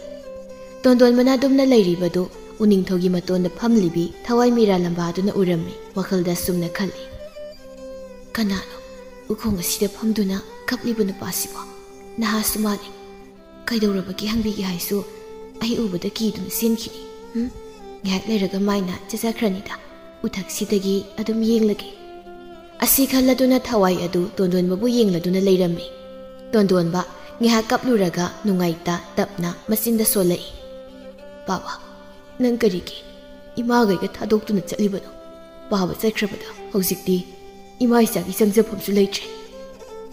ꯇꯣꯟꯗꯣꯟꯕꯅ ꯑꯗꯨꯝꯅ ꯂꯩꯔꯤꯕꯗꯨ ꯎꯅꯤꯡꯊꯧꯒꯤ ꯃꯇꯣꯟꯗ ꯐꯝꯂꯤꯕꯤ ꯊꯋꯥꯏ ꯃꯤꯔꯥꯂꯝꯕꯥꯗꯨꯅ ꯎꯔꯝꯃꯤ꯫ ꯋꯥꯈꯜꯗ ꯑꯁꯨꯝꯅ ꯈꯜꯂꯤ, "ꯀꯅꯥꯅꯣ ꯎꯈꯣꯡ ꯑꯁꯤꯗ ꯐꯝꯗꯨꯅ ꯀꯞꯂꯤꯕ ꯅꯨꯄꯥꯁꯤꯕꯣ? ꯅꯍꯥꯁꯨ ꯃꯥꯜꯂꯤ꯫ ꯀꯩꯗꯧꯔꯕꯒꯦ ꯍꯪꯕꯤꯒꯦ ꯍꯥꯏꯁꯨ ꯑꯩ ꯎꯕꯗ ꯀꯤꯗꯨꯅ ꯆꯦꯟꯈꯤꯅꯤ꯫ ꯎꯝ? ꯉꯥꯏꯍꯥꯛ ꯂꯩꯔꯒ ꯃꯥꯏꯅ ꯆꯠꯆꯈ꯭ꯔꯅꯤꯗ꯫ ꯎꯊꯛꯁꯤꯗꯒꯤ ꯑꯗꯨꯝ ꯌꯦꯡꯂꯒꯦ꯫" ꯑꯁꯤ ꯈꯜꯂꯗꯨꯅ ꯊꯋꯥꯏ ꯑꯗꯨ ꯇꯣꯟꯗꯣꯟꯕꯕꯨ ꯌꯦꯡꯂꯗꯨꯅ ꯂꯩꯔꯝꯃꯤ꯫ ꯇꯣꯟꯗꯣꯟꯕ ꯉꯥꯏꯍꯥꯛ ꯀꯞꯂꯨꯔꯒ ꯅꯨꯡꯉꯥꯏꯇ ꯇꯞꯅ ꯃꯆꯤꯟꯗ ꯁꯣꯜꯂꯛꯏ, "ꯄꯥꯕ, ꯅꯪ ꯀꯔꯤꯒꯤ ꯏꯃꯥꯒꯩꯒ ꯊꯥꯗꯣꯛꯇꯨꯅ ꯆꯠꯂꯤꯕꯅꯣ? ꯄꯥꯕ ꯆꯠꯈ꯭ꯔꯕꯗ ꯍꯧꯖꯤꯛꯇꯤ ꯏꯃꯥ ꯏꯆꯥꯒꯤ ꯆꯪꯖꯐꯝꯁꯨ ꯂꯩꯇ꯭ꯔꯦ꯫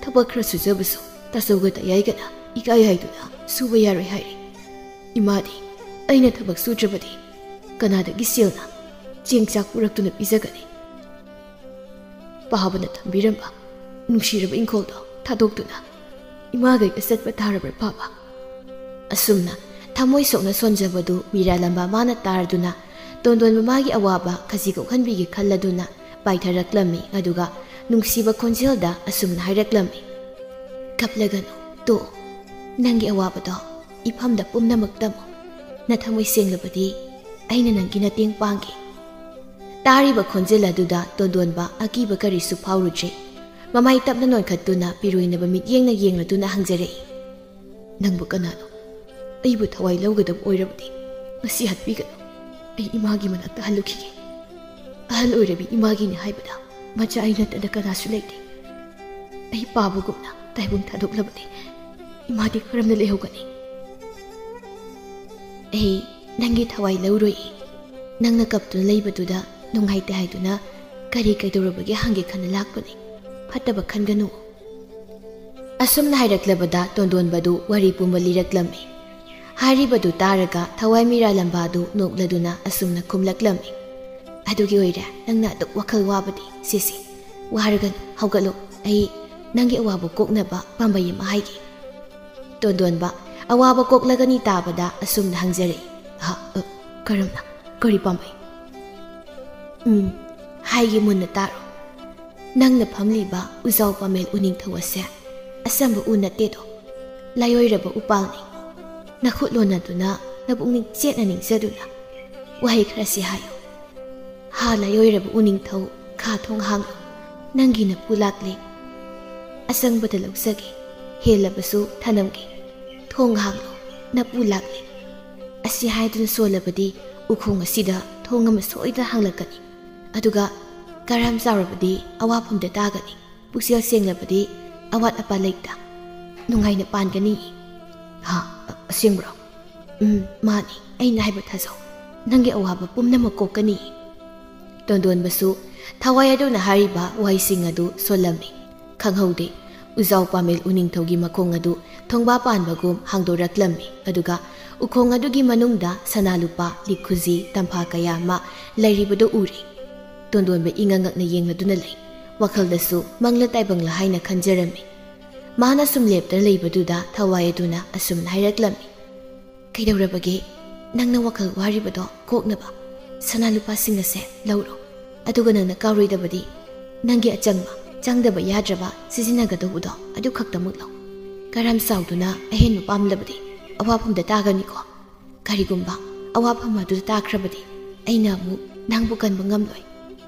ꯊꯕꯛ ꯈꯔ ꯁꯨꯖꯕꯁꯨ ꯇꯥꯆꯧꯒ ꯇꯌꯥꯏꯒꯅ ꯏꯀꯥꯏ ꯍꯥꯏꯗꯨꯅ ꯁꯨꯕ ꯌꯥꯔꯣꯏ ꯍꯥꯏꯔꯦ꯫ ꯏꯃꯥꯗꯤ ꯑꯩꯅ ꯊꯕꯛ ꯁꯨꯗ꯭ꯔꯕꯗꯤ ꯀꯅꯥꯗꯒꯤ ꯁꯦꯜꯅ ꯆꯦꯡ ꯆꯥꯛ ꯄꯨꯔꯛꯇꯨꯅ ꯄꯤꯖꯒꯅꯤ? ꯄꯥꯕꯅ ꯊꯝꯕꯤꯔꯝꯕ ꯅꯨꯡꯁꯤꯔꯕ ꯏꯪꯈꯣꯜꯗꯣ ꯊꯥꯗꯣꯛꯇꯨꯅ ꯏꯃꯥꯒꯩꯒ ꯆꯠꯄ ꯇꯥꯔꯕ꯭ꯔꯥ, ꯄꯥꯕ?" ꯑꯁꯨꯝꯅ ꯊꯃꯣꯏ ꯁꯣꯛꯅ ꯁꯣꯟꯖꯕꯗꯨ ꯃꯤꯔꯥꯂꯝꯕ ꯃꯥꯅ ꯇꯥꯔꯗꯨꯅ ꯇꯣꯟꯗꯣꯟꯕ ꯃꯥꯒꯤ ꯑꯋꯥꯕ ꯈꯖꯤꯛ ꯀꯣꯛꯍꯟꯕꯤꯒꯦ ꯈꯜꯂꯗꯨꯅ ꯄꯥꯏꯊꯔꯛꯂꯝꯃꯤ꯫ ꯑꯗꯨꯒ ꯅꯨꯡꯁꯤꯕ ꯈꯣꯟꯖꯦꯜꯗ ꯑꯁꯨꯝꯅ ꯍꯥꯏꯔꯛꯂꯝꯃꯤ, "ꯀꯞꯂꯒꯅꯨ, ꯇꯣꯛꯑꯣ꯫ ꯅꯪꯒꯤ ꯑꯋꯥꯕꯗꯣ ꯏꯐꯝꯗ ꯄꯨꯝꯅꯃꯛ ꯇꯝꯃꯨ꯫ ꯅꯊꯃꯣꯏ ꯁꯦꯡꯂꯕꯗꯤ ꯑꯩꯅ ꯅꯪꯒꯤ ꯃꯇꯦꯡ ꯄꯥꯡꯒꯦ꯫" ꯇꯥꯔꯤꯕ ꯈꯣꯟꯖꯦꯜ ꯑꯗꯨꯗ ꯇꯣꯟꯗꯣꯟꯕ ꯑꯀꯤꯕ ꯀꯔꯤꯁꯨ ꯐꯥꯎꯔꯨꯗ꯭ꯔꯦ꯫ ꯃꯃꯥꯏ ꯇꯞꯅ ꯅꯣꯟꯈꯠꯇꯨꯅ ꯄꯤꯔꯣꯏꯅꯕ ꯃꯤꯠꯌꯦꯡꯅ ꯌꯦꯡꯂꯗꯨꯅ ꯍꯪꯖꯔꯛꯏ, "ꯅꯪꯕꯨ ꯀꯅꯥꯅꯣ? ꯑꯩꯕꯨ ꯊꯋꯥꯏ ꯂꯧꯒꯗꯕ ꯑꯣꯏꯔꯕꯗꯤ ꯉꯁꯤ ꯍꯥꯠꯄꯤꯒꯅꯨ꯫ ꯑꯩ ꯏꯃꯥꯒꯤ ꯃꯅꯥꯛꯇ ꯍꯜꯂꯨꯈꯤꯒꯦ꯫ ꯑꯍꯜ ꯑꯣꯏꯔꯕꯤ ꯏꯃꯥꯒꯤꯅꯤ ꯍꯥꯏꯕꯗ ꯃꯆꯥ ꯑꯩ ꯅꯠꯇꯅ ꯀꯅꯥꯁꯨ ꯂꯩꯇꯦ꯫ ꯑꯩ ꯄꯥꯕꯒꯨꯝꯅ ꯇꯥꯏꯕꯪ ꯊꯥꯗꯣꯛꯂꯕꯗꯤ ꯏꯃꯥꯗꯤ ꯀꯔꯝꯅ ꯂꯩꯍꯧꯒꯅꯤ? ꯑꯩ ꯅꯪꯒꯤ ꯊꯋꯥꯏ ꯂꯧꯔꯣꯏ꯫ ꯅꯪꯅ ꯀꯞꯇꯨꯅ ꯂꯩꯕꯗꯨꯗ ꯅꯨꯡꯉꯥꯏꯇꯦ ꯍꯥꯏꯗꯨꯅ ꯀꯔꯤ ꯀꯩꯗꯧꯔꯕꯒꯦ ꯍꯪꯒꯦ ꯈꯟꯅ ꯂꯥꯛꯄꯅꯤ꯫ ꯐꯠꯇꯕ ꯈꯟꯒꯅꯨ꯫" ꯑꯁꯨꯝꯅ ꯍꯥꯏꯔꯛꯂꯕꯗ ꯇꯣꯟꯗꯣꯟꯕꯗꯨ ꯋꯥꯔꯤ ꯄꯨꯝꯕ ꯂꯤꯔꯛꯂꯝꯃꯤ꯫ ꯍꯥꯏꯔꯤꯕꯗꯨ ꯇꯥꯔꯒ ꯊꯋꯥꯏ ꯃꯤꯔꯥꯂꯝꯕꯥꯗꯨ ꯅꯣꯛꯂꯗꯨꯅ ꯑꯁꯨꯝꯅ ꯈꯨꯝꯂꯛꯂꯝꯃꯤ, "ꯑꯗꯨꯒꯤ ꯑꯣꯏꯔꯦ ꯅꯪꯅ ꯑꯗꯨꯛ ꯋꯥꯈꯜ ꯋꯥꯕꯗꯤ꯫ ꯁꯤꯁꯤ, ꯋꯥꯔꯒꯅꯨ, ꯍꯧꯒꯠꯂꯨ꯫ ꯑꯩ ꯅꯪꯒꯤ ꯑꯋꯥꯕ ꯀꯣꯛꯅꯕ ꯄꯥꯝꯕꯩ ꯑꯃ ꯍꯥꯏꯒꯦ꯫" ꯇꯣꯟꯗꯣꯟꯕ ꯑꯋꯥꯕ ꯀꯣꯛꯂꯒꯅꯤ ꯇꯥꯕꯗ ꯑꯁꯨꯝꯅ ꯍꯪꯖꯔꯛꯏ, "ꯑ, ꯑ, ꯀꯔꯝꯅ? ꯀꯔꯤ ꯄꯥꯝꯕꯩ?" "ꯎꯝ, ꯍꯥꯏꯒꯦ, ꯃꯨꯟꯅ ꯇꯥꯔꯣ꯫ ꯅꯪꯅ ꯐꯝꯂꯤꯕ ꯎꯖꯥꯎ ꯄꯥꯃꯦꯜ ꯎꯅꯤꯡꯊꯧ ꯑꯁꯦ ꯑꯆꯝꯕ ꯎ ꯅꯠꯇꯦꯗꯣ, ꯂꯥꯏꯑꯣꯏꯔꯕ ꯎꯄꯥꯜꯅꯤ꯫ ꯅꯈꯨꯠ ꯂꯣꯟꯅꯗꯨꯅ, ꯅꯄꯨꯛꯅꯤꯡ ꯆꯦꯠꯅ ꯅꯤꯡꯖꯗꯨꯅ ꯋꯥꯍꯩ ꯈꯔꯁꯤ ꯍꯥꯏꯌꯨ꯫ ꯍꯥ, ꯂꯥꯏꯑꯣꯏꯔꯕ ꯎꯅꯤꯡꯊꯧ, ꯈꯥ, ꯊꯣꯡ ꯍꯥꯡꯂꯨ, ꯅꯪꯒꯤ ꯅꯄꯨ ꯂꯥꯛꯂꯦ꯫ ꯑꯆꯪꯕꯗ ꯂꯧꯖꯒꯦ, ꯍꯦꯜꯂꯕꯁꯨ ꯊꯅꯝꯒꯦ꯫ ꯊꯣꯡ ꯍꯥꯡꯂꯨ, ꯅꯄꯨ ꯂꯥꯛꯂꯦ꯫" ꯑꯁꯤ ꯍꯥꯏꯗꯨꯅ ꯁꯣꯜꯂꯕꯗꯤ ꯎꯈꯣꯡ ꯑꯁꯤꯗ ꯊꯣꯡ ꯑꯃ ꯁꯣꯏꯗꯅ ꯍꯥꯡꯂꯛꯀꯅꯤ꯫ ꯑꯗꯨꯒ ꯀꯔꯝ ꯆꯥꯎꯔꯕꯗꯤ ꯑꯋꯥꯐꯝꯗ ꯇꯥꯒꯅꯤ꯫ ꯄꯨꯛꯆꯦꯜ ꯁꯦꯡꯂꯕꯗꯤ ꯑꯋꯥꯠ ꯑꯄꯥ ꯂꯩꯇ ꯅꯨꯡꯉꯥꯏꯅ ꯄꯥꯟꯒꯅꯤ꯫ "ꯍꯥ, ꯑ-, ꯑꯁꯦꯡꯕ꯭ꯔꯣ?" "ꯎꯝ, ꯃꯥꯅꯤ꯫ ꯑꯩꯅ ꯍꯥꯏꯕ ꯊꯥꯖꯧ꯫ ꯅꯪꯒꯤ ꯑꯋꯥꯕ ꯄꯨꯝꯅꯃꯛ ꯀꯣꯛꯀꯅꯤ꯫" ꯇꯣꯟꯗꯣꯟꯕꯁꯨ ꯊꯋꯥꯏ ꯑꯗꯨꯅ ꯍꯥꯏꯔꯤꯕ ꯋꯥꯍꯩꯁꯤꯡ ꯑꯗꯨ ꯁꯣꯜꯂꯝꯃꯤ꯫ ꯈꯪꯍꯧꯗꯦ, ꯎꯖꯥꯎ ꯄꯥꯃꯦꯜ ꯎꯅꯤꯡꯊꯧꯒꯤ ꯃꯈꯣꯡ ꯑꯗꯨ ꯊꯣꯡꯕꯥ ꯄꯥꯟꯕꯒꯨꯝ ꯍꯥꯡꯗꯣꯔꯛꯂꯝꯃꯤ꯫ ꯑꯗꯨꯒ ꯎꯈꯣꯡ ꯑꯗꯨꯒꯤ ꯃꯅꯨꯡꯗ ꯁꯅꯥ ꯂꯨꯄꯥ, ꯂꯤꯛ ꯈꯨꯖꯤ, ꯇꯝꯐꯥ ꯀꯌꯥ ꯑꯃ ꯂꯩꯔꯤꯕꯗꯨ ꯎꯔꯦ꯫ ꯇꯣꯟꯗꯣꯟꯕ ꯏꯉꯛ ꯉꯛꯅ ꯌꯦꯡꯂꯗꯨꯅ ꯂꯩ꯫ ꯋꯥꯈꯜꯗꯁꯨ ꯃꯪꯂ ꯇꯥꯏꯕꯪꯂ ꯍꯥꯏꯅ ꯈꯟꯖꯔꯝꯃꯤ꯫ ꯃꯥꯅ ꯁꯨꯝ ꯂꯦꯞꯇꯅ ꯂꯩꯕꯗꯨꯗ ꯊꯋꯥꯏ ꯑꯗꯨꯅ ꯑꯁꯨꯝꯅ ꯍꯥꯏꯔꯛꯂꯝꯃꯤ, "ꯀꯩꯗꯧꯔꯕꯒꯦ? ꯅꯪꯅ ꯋꯥꯈꯜ ꯋꯥꯔꯤꯕꯗꯣ ꯀꯣꯛꯅꯕ ꯁꯅꯥ ꯂꯨꯄꯥꯁꯤꯡ ꯑꯁꯦ ꯂꯧꯔꯣ꯫ ꯑꯗꯨꯒ ꯅꯪꯅ ꯀꯥꯎꯔꯣꯏꯗꯕꯗꯤ ꯅꯪꯒꯤ ꯑꯆꯪꯕ, ꯆꯪꯗꯕ ꯌꯥꯗ꯭ꯔꯕ ꯁꯤꯖꯤꯟꯅꯒꯗꯧꯕꯗꯣ ꯑꯗꯨ ꯈꯛꯇꯃꯛ ꯂꯧ꯫ ꯀꯔꯝ ꯆꯥꯎꯗꯨꯅ ꯑꯍꯦꯟꯕ ꯄꯥꯝꯂꯕꯗꯤ ꯑꯋꯥꯐꯝꯗ ꯇꯥꯒꯅꯤꯀꯣ꯫ ꯀꯔꯤꯒꯨꯝꯕ ꯑꯋꯥꯐꯝ ꯑꯗꯨꯗ ꯇꯥꯈ꯭ꯔꯕꯗꯤ ꯑꯩꯅ ꯑꯃꯨꯛ ꯅꯪꯕꯨ ꯀꯟꯕ ꯉꯝꯂꯣꯏ꯫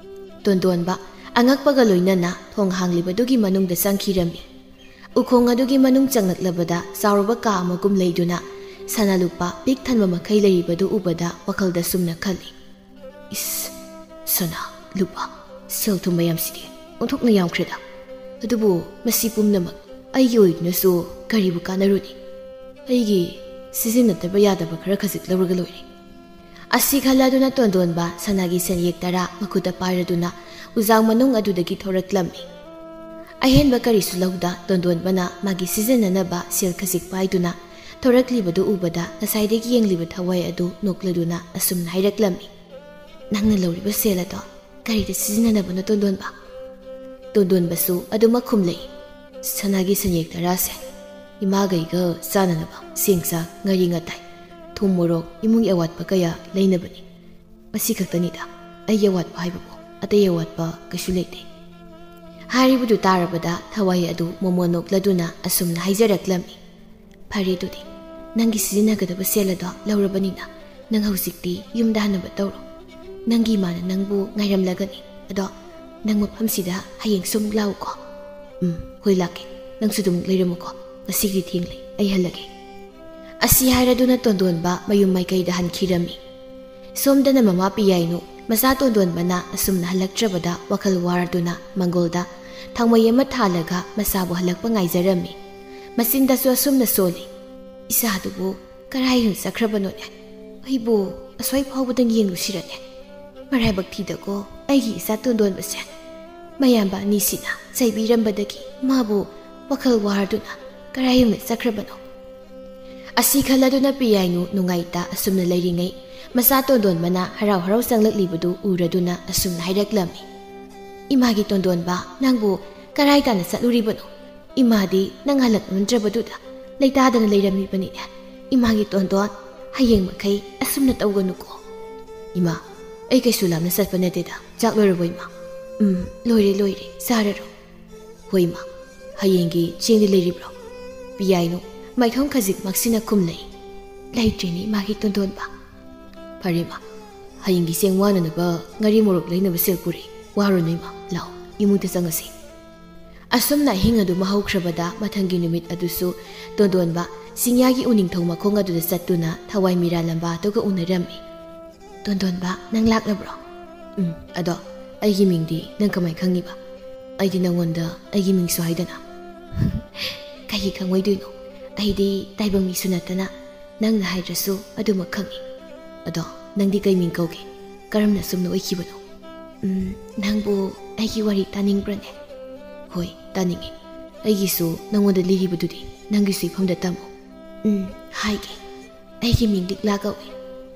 ꯇꯣꯟꯗꯣꯟꯕ ꯑꯉꯛꯄꯒ ꯂꯣꯏꯅꯅ ꯊꯣꯡ ꯍꯥꯡꯂꯤꯕꯗꯨꯒꯤ ꯃꯅꯨꯡꯗ ꯆꯪꯈꯤꯔꯝꯃꯤ꯫ ꯎꯈꯣꯡ ꯑꯗꯨꯒꯤ ꯃꯅꯨꯡ ꯆꯪꯂꯛꯂꯕꯗ ꯆꯥꯎꯔꯕ ꯀꯥ ꯑꯃꯒꯨꯝ ꯂꯩꯗꯨꯅ ꯁꯅꯥ ꯂꯨꯄꯥ ꯄꯤꯛ ꯊꯟꯕ ꯃꯈꯩ ꯂꯩꯔꯤꯕꯗꯨ ꯎꯕꯗ ꯋꯥꯈꯜꯗ ꯁꯨꯝꯅ ꯈꯜꯂꯤ, "ꯏꯁ, ꯁꯅꯥ, ꯂꯨꯄꯥ, ꯁꯦꯜ ꯊꯨꯝ ꯃꯌꯥꯝꯁꯤꯗꯤ ꯑꯣꯟꯊꯣꯛꯅ ꯌꯥꯝꯈ꯭ꯔꯦꯗ꯫ ꯑꯗꯨꯕꯨ ꯃꯁꯤ ꯄꯨꯝꯅꯃꯛ ꯑꯩꯒꯤ ꯑꯣꯏꯗꯨꯅꯁꯨ ꯀꯔꯤꯕꯨ ꯀꯥꯟꯅꯔꯨꯅꯤ? ꯑꯩꯒꯤ ꯁꯤꯖꯤꯟꯅꯗꯕ ꯌꯥꯗꯕ ꯈꯔ ꯈꯖꯤꯛ ꯂꯧꯔꯒ ꯂꯣꯏꯔꯦ"꯫ ꯑꯁꯤ ꯈꯜꯂꯗꯨꯅ ꯇꯣꯟꯗꯣꯟꯕ ꯁꯅꯥꯒꯤ ꯁꯦꯟꯌꯦꯛ ꯇꯔꯥ ꯃꯈꯨꯠꯇ ꯄꯥꯏꯔꯗꯨꯅ ꯎꯖꯥꯡ ꯃꯅꯨꯡ ꯑꯗꯨꯗꯒꯤ ꯊꯣꯔꯛꯂꯝꯃꯤ꯫ ꯑꯍꯦꯟꯕ ꯀꯔꯤꯁꯨ ꯂꯧꯗ ꯇꯣꯟꯗꯣꯟꯕꯅ ꯃꯥꯒꯤ ꯁꯤꯖꯤꯟꯅꯅꯕ ꯁꯦꯜ ꯈꯖꯤꯛ ꯄꯥꯏꯗꯨꯅ ꯊꯣꯔꯛꯂꯤꯕꯗꯨ ꯎꯕꯗ ꯉꯁꯥꯏꯗꯒꯤ ꯌꯦꯡꯂꯤꯕ ꯊꯋꯥꯏ ꯑꯗꯨ ꯅꯣꯛꯂꯗꯨꯅ ꯑꯁꯨꯝꯅ ꯍꯥꯏꯔꯛꯂꯝꯃꯤ, "ꯅꯪꯅ ꯂꯧꯔꯤꯕ ꯁꯦꯜ ꯑꯗꯣ ꯀꯔꯤꯗ ꯁꯤꯖꯤꯟꯅꯅꯕꯅꯣ, ꯇꯣꯟꯗꯣꯟꯕ?" ꯇꯣꯟꯗꯣꯟꯕꯁꯨ ꯑꯗꯨꯃꯛ ꯈꯨꯝꯂꯛꯏ, "ꯁꯅꯥꯒꯤ ꯁꯦꯟꯌꯦꯛ ꯇꯔꯥꯁꯦ ꯏꯃꯥꯒꯩꯒ ꯆꯥꯅꯅꯕ ꯆꯦꯡ ꯆꯥꯛ, ꯉꯥꯔꯤ ꯉꯇꯥꯏ, ꯊꯨꯝ ꯃꯣꯔꯣꯛ, ꯏꯃꯨꯡꯒꯤ ꯑꯋꯥꯠꯄ ꯀꯌꯥ ꯂꯩꯅꯕꯅꯤ꯫ ꯃꯁꯤ ꯈꯛꯇꯅꯤꯗ, ꯑꯩꯒꯤ ꯑꯋꯥꯠꯄ ꯍꯥꯏꯕꯕꯨ ꯑꯇꯩ ꯑꯋꯥꯠꯄ ꯀꯩꯁꯨ ꯂꯩꯇꯦ"꯫ ꯍꯥꯏꯔꯤꯕꯗꯨ ꯇꯥꯔꯕꯗ ꯊꯋꯥꯏ ꯑꯗꯨ ꯃꯣꯃꯣꯟ ꯅꯣꯛꯂꯗꯨꯅ ꯑꯁꯨꯝꯅ ꯍꯥꯏꯖꯔꯛꯂꯝꯃꯤ, "ꯐꯔꯦ, ꯑꯗꯨꯗꯤ ꯅꯪꯒꯤ ꯁꯤꯖꯤꯟꯅꯒꯗꯕ ꯁꯦꯜ ꯑꯗꯣ ꯂꯧꯔꯕꯅꯤꯅ ꯅꯪ ꯍꯧꯖꯤꯛꯇꯤ ꯌꯨꯝꯗ ꯍꯟꯅꯕ ꯇꯧꯔꯣ꯫ ꯅꯪꯒꯤ ꯏꯃꯥꯅ ꯅꯪꯕꯨ ꯉꯥꯏꯔꯝꯂꯒꯅꯤ꯫ ꯑꯗꯣ ꯅꯪ ꯃꯐꯝꯁꯤꯗ ꯍꯌꯦꯡꯁꯨ ꯑꯃꯨꯛ ꯂꯥꯛꯎꯀꯣ"꯫ "ꯎꯝ, ꯍꯣꯏ, ꯂꯥꯛꯀꯦ꯫ ꯅꯪꯁꯨ ꯑꯗꯨꯝ ꯂꯩꯔꯝꯃꯨꯀꯣ꯫ ꯉꯁꯤꯒꯤꯗꯤ ꯊꯦꯡꯂꯦ, ꯑꯩ ꯍꯜꯂꯒꯦ"꯫ ꯑꯁꯤ ꯍꯥꯏꯔꯗꯨꯅ ꯇꯣꯟꯗꯣꯟꯕ ꯃꯌꯨꯝ ꯃꯥꯏꯀꯩꯗ ꯍꯟꯈꯤꯔꯝꯃꯤ꯫ ꯁꯣꯝꯗꯅ ꯃꯃꯥ ꯄꯤꯌꯥꯏꯅꯨ ꯃꯆꯥ ꯇꯣꯟꯗꯣꯟꯕꯅ ꯑꯁꯨꯝꯅ ꯍꯜꯂꯛꯇ꯭ꯔꯕꯗ ꯋꯥꯈꯜ ꯋꯥꯔꯗꯨꯅ ꯃꯪꯒꯣꯜꯗ ꯊꯥꯡꯃꯩ ꯑꯃ ꯊꯥꯜꯂꯒ ꯃꯆꯥꯕꯨ ꯍꯜꯂꯛꯄ ꯉꯥꯏꯖꯔꯝꯃꯤ꯫ ꯃꯆꯤꯟꯗꯁꯨ ꯑꯁꯨꯝꯅ ꯁꯣꯜꯂꯤ, "ꯏꯆꯥꯗꯨꯕꯨ ꯀꯔꯥꯏꯗ ꯆꯠꯈ꯭ꯔꯕꯅꯣꯅꯦ? ꯑꯩꯕꯨ ꯑꯁ꯭ꯋꯥꯏ ꯐꯥꯎꯕꯗꯪ ꯌꯦꯡꯂꯨꯁꯤꯔꯅꯦ? ꯃꯔꯥꯏꯕꯛ ꯊꯤꯗꯀꯣ ꯑꯩꯒꯤ ꯏꯆꯥ ꯇꯣꯟꯗꯣꯟꯕꯁꯦ꯫ ꯃꯌꯥꯝꯕ ꯑꯅꯤꯁꯤꯅ ꯆꯩꯕꯤꯔꯝꯕꯗꯒꯤ ꯃꯥꯕꯨ ꯋꯥꯈꯜ ꯋꯥꯔꯗꯨꯅ ꯀꯔꯥꯏ ꯌꯧꯅ ꯆꯠꯈ꯭ꯔꯕꯅꯣ?" ꯑꯁꯤ ꯈꯜꯂꯗꯨꯅ ꯄꯤꯌꯥꯏꯅꯨ ꯅꯨꯡꯉꯥꯏꯇ ꯑꯁꯨꯝꯅ ꯂꯩꯔꯤꯉꯩ, ꯃꯆꯥ ꯇꯣꯟꯗꯣꯟꯕꯅ ꯍꯔꯥꯎ ꯍꯔꯥꯎ ꯆꯪꯂꯛꯂꯤꯕꯗꯨ ꯎꯔꯗꯨꯅ ꯑꯁꯨꯝꯅ ꯍꯥꯏꯔꯛꯂꯝꯃꯤ, "ꯏꯃꯥꯒꯤ ꯇꯣꯟꯗꯣꯟꯕ, ꯅꯪꯕꯨ ꯀꯔꯥꯏ ꯇꯥꯅ ꯆꯠꯂꯨꯔꯤꯕꯅꯣ? ꯏꯃꯥꯗꯤ ꯅꯪ ꯍꯜꯂꯛꯃꯟꯗ꯭ꯔꯕꯗꯨꯗ ꯂꯩꯇꯥꯗꯅ ꯂꯩꯔꯝꯃꯤꯕꯅꯤꯅꯦ꯫ ꯏꯃꯥꯒꯤ ꯇꯣꯟꯗꯣꯟ, ꯍꯌꯦꯡ ꯃꯈꯩ ꯑꯁꯨꯝꯅ ꯇꯧꯒꯅꯨꯀꯣ"꯫ "ꯏꯃꯥ, ꯑꯩ ꯀꯩꯁꯨ ꯂꯥꯞꯅ ꯆꯠꯄ ꯅꯠꯇꯦꯗ꯫ ꯆꯥꯛ ꯂꯣꯏꯔꯕꯣ, ꯏꯃꯥ? ꯎꯝ, ꯂꯣꯏꯔꯦ, ꯂꯣꯏꯔꯦ꯫ ꯆꯥꯔꯔꯣ꯫ ꯍꯣꯏ, ꯏꯃꯥ꯫ ꯍꯌꯦꯡꯒꯤ ꯆꯦꯡꯗꯤ ꯂꯩꯔꯤꯕ꯭ꯔꯣ? ꯄꯤꯌꯥꯏꯅꯨ꯫ ꯃꯥꯏꯊꯣꯡ ꯈꯖꯤꯛ ꯃꯛꯁꯤꯟꯅ ꯈꯨꯝꯂꯛꯏ꯫ ꯂꯩꯇ꯭ꯔꯦꯅꯦ, ꯏꯃꯥꯒꯤ ꯇꯣꯟꯗꯣꯟꯕ꯫ ꯐꯔꯦ, ꯏꯃꯥ꯫ ꯍꯌꯦꯡꯒꯤ ꯆꯦꯡ ꯋꯥꯅꯅꯕ ꯉꯥꯔꯤ ꯃꯣꯔꯣꯛ ꯂꯩꯅꯕ ꯁꯦꯜ ꯄꯨꯔꯛꯏ꯫ ꯋꯥꯔꯨꯅꯨ, ꯏꯃꯥ꯫ ꯂꯥꯛꯑꯣ, ꯏꯃꯨꯡꯗ ꯆꯪꯉꯁꯤ꯫ ꯑꯁꯨꯝꯅ ꯑꯍꯤꯡ ꯑꯗꯨ ꯃꯍꯧꯈ꯭ꯔꯕꯗ ꯃꯊꯪꯒꯤ ꯅꯨꯃꯤꯠ ꯑꯗꯨꯁꯨ ꯇꯣꯟꯗꯣꯟꯕ ꯆꯤꯡꯌꯥꯒꯤ ꯎꯅꯤꯡꯊꯧ ꯃꯈꯣꯡ ꯑꯗꯨꯗ ꯆꯠꯇꯨꯅ ꯊꯋꯥꯏ ꯃꯤꯔꯥꯜꯂꯝꯕ ꯑꯗꯨꯒ ꯎꯅꯔꯝꯃꯤ꯫ "ꯇꯣꯟꯗꯣꯟꯕ, ꯅꯪ ꯂꯥꯛꯂꯕ꯭ꯔꯣ?" "ꯎꯝ, ꯑꯗꯣ ꯑꯩꯒꯤ ꯃꯤꯡꯗꯤ ꯅꯪ ꯀꯃꯥꯏ ꯈꯪꯉꯤꯕ? ꯑꯩꯗꯤ ꯅꯪꯉꯣꯟꯗ ꯑꯩꯒꯤ ꯃꯤꯡꯁꯨ ꯍꯥꯏꯗꯅ?" "ꯀꯩꯒꯤ ꯈꯪꯉꯣꯏꯗꯣꯏꯅꯣ? ꯑꯩꯗꯤ ꯇꯥꯏꯕꯪ ꯃꯤꯁꯨ ꯅꯠꯇꯅ ꯅꯪꯅ ꯍꯥꯏꯗ꯭ꯔꯁꯨ ꯑꯗꯨꯃꯛ ꯈꯪꯉꯤ꯫ ꯑꯗꯣ ꯅꯪꯗꯤ ꯀꯩ ꯃꯤꯡ ꯀꯧꯒꯦ? ꯀꯔꯝꯅ ꯁꯨꯝꯅ ꯑꯣꯏꯈꯤꯕꯅꯣ?" "ꯎꯝ, ꯅꯪꯕꯨ ꯑꯩꯒꯤ ꯋꯥꯔꯤ ꯇꯥꯅꯤꯡꯕ꯭ꯔꯅꯦ?" "ꯍꯣꯏ, ꯇꯥꯅꯤꯡꯉꯤ꯫ ꯑꯩꯒꯤꯁꯨ ꯅꯪꯉꯣꯟꯗ ꯂꯤꯔꯤꯕꯗꯨꯗꯤ ꯅꯪꯒꯤꯁꯨ ꯏꯐꯝꯗ ꯇꯝꯃꯨ꯫" "ꯎꯝ, ꯍꯥꯏꯒꯦ꯫ ꯑꯩꯒꯤ ꯃꯤꯡ ꯂꯤꯛꯂꯥ ꯀꯧꯏ꯫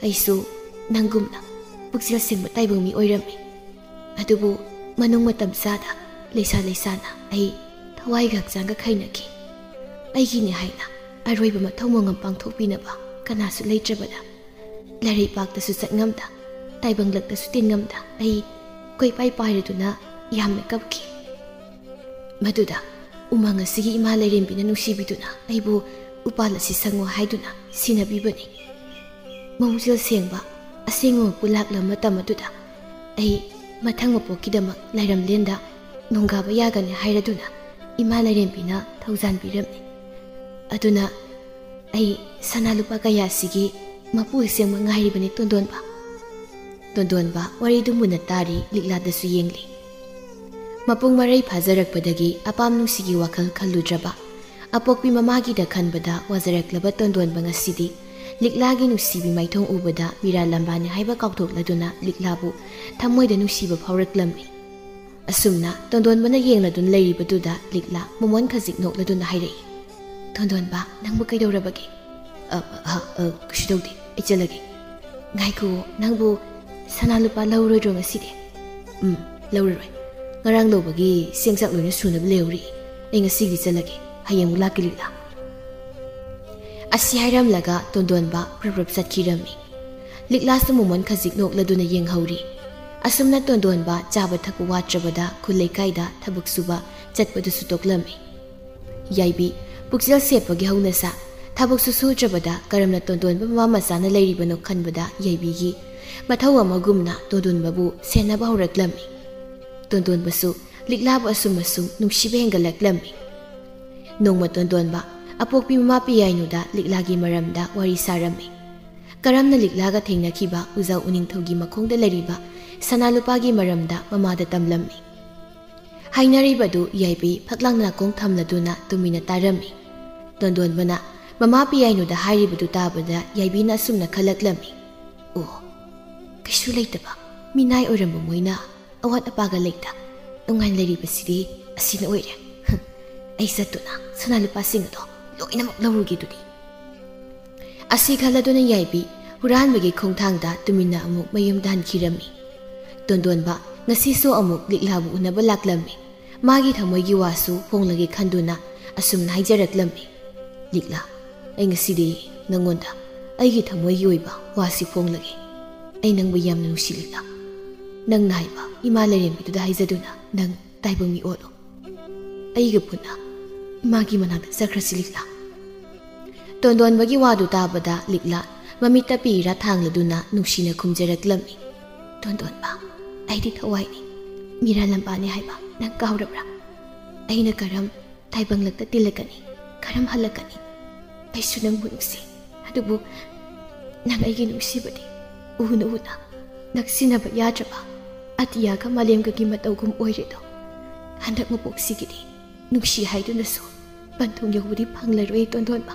ꯑꯩꯁꯨ ꯅꯪꯒꯨꯝꯅ ꯄꯨꯛꯆꯦꯜ ꯁꯦꯡꯕ ꯇꯥꯏꯕꯪ ꯃꯤ ꯑꯣꯏꯔꯝꯃꯤ꯫ ꯑꯗꯨꯕꯨ ꯃꯅꯨꯡ ꯃꯇꯝ ꯆꯥꯗ ꯂꯩꯁꯥ ꯂꯩꯁꯥꯅ ꯑꯩ ꯊꯋꯥꯏꯒ ꯍꯛꯆꯥꯡꯒ ꯈꯥꯏꯅꯈꯤ꯫ ꯑꯩꯒꯤꯅꯤ ꯍꯥꯏꯅ ꯑꯔꯣꯏꯕ ꯃꯊꯧ ꯃꯉꯝ ꯄꯥꯡꯊꯣꯛꯄꯤꯅꯕ ꯀꯅꯥꯁꯨ ꯂꯩꯇ꯭ꯔꯕꯗ, ꯂꯩꯔꯩꯄꯥꯛꯇꯁꯨ ꯆꯠꯉꯝꯗ, ꯇꯥꯏꯕꯪꯂꯛꯇꯁꯨ ꯇꯤꯟꯉꯝꯗ ꯑꯩ ꯀꯣꯏꯄꯥꯏ ꯄꯥꯏꯔꯗꯨꯅ ꯌꯥꯝꯅ ꯀꯞꯈꯤ꯫ ꯃꯗꯨꯗ ꯎꯃꯪ ꯑꯁꯤꯒꯤ ꯏꯃꯥ ꯂꯥꯏꯔꯦꯝꯕꯤꯅ ꯅꯨꯡꯁꯤꯕꯤꯗꯨꯅ ꯑꯩꯕꯨ ꯎꯄꯥꯜ ꯑꯁꯤ ꯁꯪꯉꯨ ꯍꯥꯏꯗꯨꯅ ꯁꯤꯟꯅꯕꯤꯕꯅꯤ꯫ ꯃꯄꯨꯛꯆꯦꯜ ꯁꯦꯡꯕ ꯑꯁꯦꯡꯕ ꯃꯄꯨ ꯂꯥꯛꯂꯕ ꯃꯇꯝ ꯑꯗꯨꯗ ꯑꯩ ꯃꯊꯪ ꯃꯄꯣꯛꯀꯤꯗꯃꯛ ꯂꯥꯏꯔꯝꯂꯦꯟꯗ ꯅꯣꯡꯒꯥꯕ ꯌꯥꯒꯅꯤ ꯍꯥꯏꯔꯗꯨꯅ ꯏꯃꯥ ꯂꯥꯏꯔꯦꯝꯕꯤꯅ ꯊꯧꯖꯥꯟꯕꯤꯔꯝꯃꯤ꯫ ꯑꯗꯨꯅ ꯑꯩ ꯁꯅꯥ ꯂꯨꯄꯥ ꯀꯌꯥꯁꯤꯒꯤ ꯃꯄꯨ ꯑꯁꯦꯡꯕ ꯉꯥꯏꯔꯤꯕꯅꯤ, ꯇꯣꯟꯗꯣꯟꯕ꯫" ꯇꯣꯟꯗꯣꯟꯕ ꯋꯥꯔꯤꯗꯨ ꯃꯨꯟꯅ ꯇꯥꯔꯤ, ꯂꯤꯛꯂꯥꯗꯁꯨ ꯌꯦꯡꯂꯤ꯫ ꯃꯄꯨꯡ ꯃꯔꯩ ꯐꯥꯖꯔꯛꯄꯗꯒꯤ ꯑꯄꯥꯝ ꯅꯨꯡꯁꯤꯒꯤ ꯋꯥꯈꯜ ꯈꯜꯂꯨꯗ꯭ꯔꯕ ꯑꯄꯣꯛꯄꯤ ꯃꯃꯥꯒꯤꯗ ꯈꯟꯕꯗ ꯋꯥꯖꯔꯛꯂꯕ ꯇꯣꯟꯗꯣꯟꯕ ꯉꯁꯤꯗꯤ ꯂꯤꯛꯂꯥꯒꯤ ꯅꯨꯡꯁꯤꯕꯤ ꯃꯥꯏꯊꯣꯡ ꯎꯕꯗ ꯃꯤꯔꯥꯜ ꯂꯝꯕꯥꯅꯤ ꯍꯥꯏꯕ ꯀꯥꯎꯊꯣꯛꯂꯗꯨꯅ ꯂꯤꯛꯂꯥꯕꯨ ꯊꯃꯣꯏꯗ ꯅꯨꯡꯁꯤꯕ ꯐꯥꯎꯔꯛꯂꯝꯃꯤ꯫ ꯑꯁꯨꯝꯅ ꯇꯣꯟꯗꯣꯟꯕꯅ ꯌꯦꯡꯂꯗꯨꯅ ꯂꯩꯔꯤꯕꯗꯨꯗ ꯂꯤꯛꯂꯥ ꯃꯃꯣꯟ ꯈꯖꯤꯛ ꯅꯣꯛꯂꯗꯨꯅ ꯍꯥꯏꯔꯛꯏ, "ꯇꯣꯟꯗꯣꯟꯕ, ꯅꯪꯕꯨ ꯀꯩꯗꯧꯔꯕꯒꯦ?" "ꯑ, ꯑ, ꯑ, ꯀꯩꯁꯨ ꯇꯧꯗꯦ, ꯑꯩ ꯆꯠꯂꯒꯦ꯫" "ꯉꯥꯏꯈꯣ, ꯅꯪꯕꯨ ꯁꯅꯥ ꯂꯨꯄꯥ ꯂꯧꯔꯣꯏꯗ꯭ꯔꯣ ꯉꯁꯤꯗꯤ?" "ꯎꯝ, ꯂꯧꯔꯔꯣꯏ꯫ ꯉꯔꯥꯡ ꯂꯧꯕꯒꯤ ꯆꯦꯡ ꯆꯥꯛ ꯂꯣꯏꯅ ꯁꯨꯅꯕ ꯂꯩꯍꯧꯔꯤ꯫ ꯑꯩ ꯉꯁꯤꯒꯤꯗꯤ ꯆꯠꯂꯒꯦ, ꯍꯌꯦꯡ ꯑꯃꯨꯛ ꯂꯥꯛꯀꯦ, ꯂꯤꯛꯂꯥ꯫" ꯑꯁꯤ ꯍꯥꯏꯔꯝꯂꯒ ꯇꯣꯟꯗꯣꯟꯕ ꯄ꯭ꯔꯞ ꯄ꯭ꯔꯞ ꯆꯠꯈꯤꯔꯝꯃꯤ꯫ ꯂꯤꯛꯂꯥꯁꯨ ꯃꯣꯃꯣꯟ ꯈꯖꯤꯛ ꯅꯣꯛꯂꯗꯨꯅ ꯌꯦꯡꯍꯧꯔꯤ꯫ ꯑꯁꯨꯝꯅ ꯇꯣꯟꯗꯣꯟꯕ ꯆꯥꯕ ꯊꯛꯄ ꯋꯥꯠꯇ꯭ꯔꯕꯗ ꯈꯨꯜ ꯂꯩꯀꯥꯏꯗ ꯊꯕꯛ ꯁꯨꯕ ꯆꯠꯄꯗꯨꯁꯨ ꯇꯣꯛꯂꯝꯃꯤ꯫ ꯌꯥꯏꯕꯤ ꯄꯨꯛꯆꯦꯜ ꯁꯦꯞꯄꯒꯤ ꯍꯧꯅꯁꯥ ꯊꯕꯛꯁꯨ ꯁꯨꯗ꯭ꯔꯕꯗ ꯀꯔꯝꯅ ꯇꯣꯟꯗꯣꯟꯕ ꯃꯃꯥ ꯃꯆꯥꯅ ꯂꯩꯔꯤꯕꯅꯣ ꯈꯟꯕꯗ ꯌꯥꯏꯕꯤꯒꯤ ꯃꯊꯧ ꯑꯃꯒꯨꯝꯅ ꯇꯣꯟꯗꯣꯟꯕꯕꯨ ꯁꯦꯟꯅꯕ ꯍꯧꯔꯛꯂꯝꯃꯤ꯫ ꯇꯣꯟꯗꯣꯟꯕꯁꯨ ꯂꯤꯛꯂꯥꯕꯨ ꯑꯁꯨꯝ ꯑꯁꯨꯝ ꯅꯨꯡꯁꯤꯕ ꯍꯦꯟꯒꯠꯂꯛꯂꯝꯃꯤ꯫ ꯅꯣꯡꯃ ꯇꯣꯟꯗꯣꯟꯕ ꯑꯄꯣꯛꯄꯤ ꯃꯃꯥ ꯄꯤꯌꯥꯏꯅꯨꯗ ꯂꯤꯛꯂꯥꯒꯤ ꯃꯔꯝꯗ ꯋꯥꯔꯤ ꯁꯥꯔꯝꯃꯤ꯫ ꯀꯔꯝꯅ ꯂꯤꯛꯂꯥꯒ ꯊꯦꯡꯅꯈꯤꯕ ꯎꯖꯥꯎ ꯎꯅꯤꯡꯊꯧꯒꯤ ꯃꯈꯣꯡꯗ ꯂꯩꯔꯤꯕ ꯁꯅꯥ ꯂꯨꯄꯥꯒꯤ ꯃꯔꯝꯗ ꯃꯃꯥꯗ ꯇꯝꯂꯝꯃꯤ꯫ ꯍꯥꯏꯅꯔꯤꯕꯗꯨ ꯌꯥꯏꯕꯤ ꯐꯛꯂꯥꯡ ꯅꯥꯀꯣꯡ ꯊꯝꯂꯗꯨꯅ ꯇꯨꯃꯤꯟꯅ ꯇꯥꯔꯝꯃꯤ꯫ ꯇꯣꯟꯗꯣꯟꯕꯅ ꯃꯃꯥ ꯄꯤꯌꯥꯏꯅꯨꯗ ꯍꯥꯏꯔꯤꯕꯗꯨ ꯇꯥꯕꯗ ꯌꯥꯏꯕꯤꯅ ꯑꯁꯨꯝꯅ ꯈꯜꯂꯛꯂꯝꯃꯤ꯫ ꯑꯣ, ꯀꯩꯁꯨ ꯂꯩꯇꯕ ꯃꯤꯅꯥꯏ ꯑꯣꯏꯔꯝꯕ ꯃꯣꯏꯅ ꯑꯋꯥꯠ ꯑꯄꯥꯒ ꯂꯩꯇ ꯅꯨꯡꯉꯥꯏꯅ ꯂꯩꯔꯤꯕꯁꯤꯗꯤ ꯑꯁꯤꯅ ꯑꯣꯏꯔꯦ꯫ ꯍꯝ, ꯑꯩ ꯆꯠꯇꯨꯅ ꯁꯅꯥ ꯂꯨꯄꯥꯁꯤꯡ ꯑꯗꯣ ꯂꯣꯏꯅꯃꯛ ꯂꯧꯔꯨꯒꯦ ꯑꯗꯨꯗꯤ꯫ ꯑꯁꯤ ꯈꯜꯂꯗꯨꯅ ꯌꯥꯏꯕꯤ ꯍꯨꯔꯥꯟꯕꯒꯤ ꯈꯣꯡꯊꯥꯡꯗ ꯇꯨꯃꯤꯟꯅ ꯑꯃꯨꯛ ꯃꯌꯨꯝꯗ ꯍꯟꯈꯤꯔꯝꯃꯤ꯫ ꯇꯣꯟꯗꯣꯟꯕ ꯉꯁꯤꯁꯨ ꯑꯃꯨꯛ ꯂꯤꯛꯂꯥꯕꯨ ꯎꯅꯕ ꯂꯥꯛꯂꯝꯃꯤ꯫ ꯃꯥꯒꯤ ꯊꯃꯣꯏꯒꯤ ꯋꯥꯁꯨ ꯐꯣꯡꯂꯒꯦ ꯈꯟꯗꯨꯅ ꯑꯁꯨꯝꯅ ꯍꯥꯏꯖꯔꯛꯂꯝꯃꯤ꯫ ꯂꯤꯛꯂꯥ, ꯑꯩ ꯉꯁꯤꯗꯤ ꯅꯪꯉꯣꯟꯗ ꯑꯩꯒꯤ ꯊꯃꯣꯏꯒꯤ ꯑꯣꯏꯕ ꯋꯥꯁꯤ ꯐꯣꯡꯂꯒꯦ꯫ ꯑꯩ ꯅꯪꯕꯨ ꯌꯥꯝꯅ ꯅꯨꯡꯁꯤ ꯂꯤꯛꯂꯥ꯫ ꯅꯪꯅ ꯍꯥꯏꯕ ꯏꯃꯥ ꯂꯥꯏꯔꯦꯝꯕꯤꯗꯨꯗ ꯍꯥꯏꯖꯗꯨꯅ ꯅꯪ ꯇꯥꯏꯕꯪ ꯃꯤ ꯑꯣꯜꯂꯣ꯫ ꯑꯩꯒ ꯄꯨꯟꯅ ꯏꯃꯥꯒꯤ ꯃꯅꯥꯛꯇ ꯆꯠꯈ꯭ꯔꯁꯤ ꯂꯤꯛꯂꯥ꯫ ꯇꯣꯟꯗꯣꯟꯕꯒꯤ ꯋꯥꯗꯨ ꯇꯥꯕꯗ ꯂꯤꯛꯂꯥ ꯃꯃꯤꯠꯇ ꯄꯤꯔꯥ ꯊꯥꯡꯂꯗꯨꯅ ꯅꯨꯡꯁꯤꯅ ꯈꯨꯝꯖꯔꯛꯂꯝꯃꯤ꯫ ꯇꯣꯟꯗꯣꯟꯕ, ꯑꯩꯗꯤ ꯊꯋꯥꯏꯅꯤ, ꯃꯤꯔꯥ ꯂꯝꯕꯥꯅꯤ ꯍꯥꯏꯕ ꯅꯪ ꯀꯥꯎꯔꯕ꯭ꯔꯥ? ꯑꯩꯅ ꯀꯔꯝ ꯇꯥꯏꯕꯪꯂꯛꯇ ꯇꯤꯜꯂꯛꯀꯅꯤ, ꯀꯔꯝ ꯍꯜꯂꯛꯀꯅꯤ? ꯑꯩꯁꯨ ꯅꯪꯕꯨ ꯅꯨꯡꯁꯤ, ꯑꯗꯨꯕꯨ ꯅꯪ ꯑꯩꯒꯤ ꯅꯨꯡꯁꯤꯕꯗꯤ ꯎꯅ ꯎꯅ ꯅꯛꯁꯤꯟꯅꯕ ꯌꯥꯗ꯭ꯔꯕ ꯑꯇꯤꯌꯥꯒ ꯃꯥꯂꯦꯝꯒꯒꯤ ꯃꯇꯧꯒꯨꯝ ꯑꯣꯏꯔꯦꯗꯣ꯫ ꯍꯟꯗꯛ ꯃꯄꯣꯛꯁꯤꯒꯤꯗꯤ ꯅꯨꯡꯁꯤ ꯍꯥꯏꯗꯨꯅꯁꯨ ꯄꯟꯊꯨꯡ ꯌꯧꯕꯗꯤ ꯐꯪꯂꯔꯣꯏ ꯇꯣꯟꯗꯣꯟꯕ꯫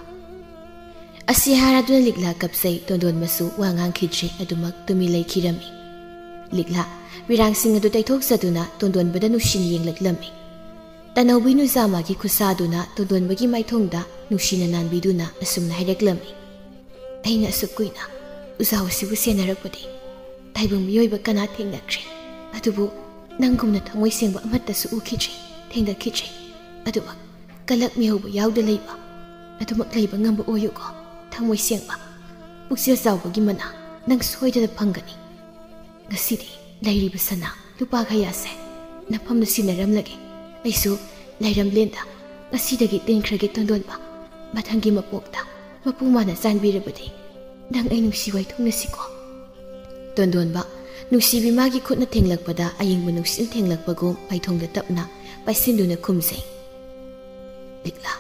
ꯑꯁꯤ ꯍꯥꯏꯔꯗꯨꯅ ꯂꯤꯛꯂꯥ ꯀꯞꯆꯩ꯫ ꯇꯣꯟꯗꯣꯟꯕꯁꯨ ꯋꯥ ꯉꯥꯡꯈꯤꯗ꯭ꯔꯦ, ꯑꯗꯨꯃꯛ ꯇꯨꯃꯤꯟ ꯂꯩꯈꯤꯔꯝꯃꯤ꯫ ꯂꯤꯛꯂꯥ ꯋꯤꯔꯥꯡꯁꯤꯡ ꯑꯗꯨ ꯇꯩꯊꯣꯛꯆꯗꯨꯅ ꯇꯣꯟꯗꯣꯟꯕꯗ ꯅꯨꯡꯁꯤꯅ ꯌꯦꯡꯂꯛꯂꯝꯃꯤ꯫ ꯇꯅꯧꯕꯤ ꯅꯨꯖꯥꯃꯥꯒꯤ ꯈꯨꯠꯁꯥꯗꯨꯅ ꯇꯣꯟꯗꯣꯟꯕꯒꯤ ꯃꯥꯏꯊꯣꯡꯗ ꯅꯨꯡꯁꯤꯅ ꯅꯥꯟꯕꯤꯗꯨꯅ ꯑꯁꯨꯝꯅ ꯍꯥꯏꯔꯛꯂꯝꯃꯤ꯫ ꯑꯩꯅ ꯑꯁꯨꯛ ꯀꯨꯏꯅ ꯎꯖꯥꯎ ꯑꯁꯤꯕꯨ ꯁꯦꯟꯅꯔꯛꯄꯗꯤ ꯇꯥꯏꯕꯪ ꯃꯤꯑꯣꯏꯕ ꯀꯅꯥ ꯊꯦꯡꯅꯈ꯭ꯔꯦ, ꯑꯗꯨꯕꯨ ꯅꯪꯒꯨꯝꯅ ꯊꯃꯣꯏ ꯁꯦꯡꯕ ꯑꯃꯠꯇꯁꯨ ꯎꯈꯤꯗ꯭ꯔꯤ, ꯊꯦꯡꯅꯈꯤꯗ꯭ꯔꯤ꯫ ꯑꯗꯨꯃꯛ ꯀꯂꯛ ꯃꯤꯍꯧꯕ ꯌꯥꯎꯗ ꯂꯩꯕ, ꯑꯗꯨꯃꯛ ꯂꯩꯕ ꯉꯝꯕ ꯑꯣꯏꯌꯨꯀꯣ, ꯊꯃꯣꯏ ꯁꯦꯡꯕ, ꯄꯨꯛꯆꯦꯜ ꯆꯥꯎꯕꯒꯤ ꯃꯅꯥ꯫ ꯅꯪ ꯁꯣꯏꯗꯅ ꯐꯪꯒꯅꯤ꯫ ꯉꯁꯤꯗꯤ ꯂꯩꯔꯤꯕ ꯁꯅꯥ ꯂꯨꯄꯥ ꯀꯌꯥꯁꯦ ꯅꯐꯝꯗ ꯁꯤꯟꯅꯔꯝꯂꯒꯦ꯫ ꯑꯩꯁꯨ ꯂꯩꯔꯝꯂꯦꯟꯗ ꯉꯁꯤꯗꯒꯤ ꯇꯤꯟꯈ꯭ꯔꯒꯦ ꯇꯣꯟꯗꯣꯟꯕ꯫ ꯃꯊꯪꯒꯤ ꯃꯄꯣꯛꯇ ꯃꯄꯨ ꯃꯥꯅ ꯆꯥꯟꯕꯤꯔꯕꯗꯤ ꯅꯪ ꯑꯩ ꯅꯨꯡꯁꯤ ꯋꯥꯏꯊꯨꯡꯅꯁꯤꯀꯣ꯫ ꯇꯣꯟꯗꯣꯟꯕ ꯅꯨꯡꯁꯤꯕꯤ ꯃꯥꯒꯤ ꯈꯨꯠꯅ ꯊꯦꯡꯂꯛꯄꯗ ꯑꯌꯤꯡꯕ ꯅꯨꯡꯁꯤꯠꯅ ꯊꯦꯡꯂꯛꯄꯒꯨꯝ ꯃꯥꯏꯊꯣꯡꯗ ꯇꯞꯅ ꯄꯥꯏꯁꯤꯟꯗꯨꯅ ꯈꯨꯝꯖꯩ꯫ ꯂꯤꯛꯂꯥ,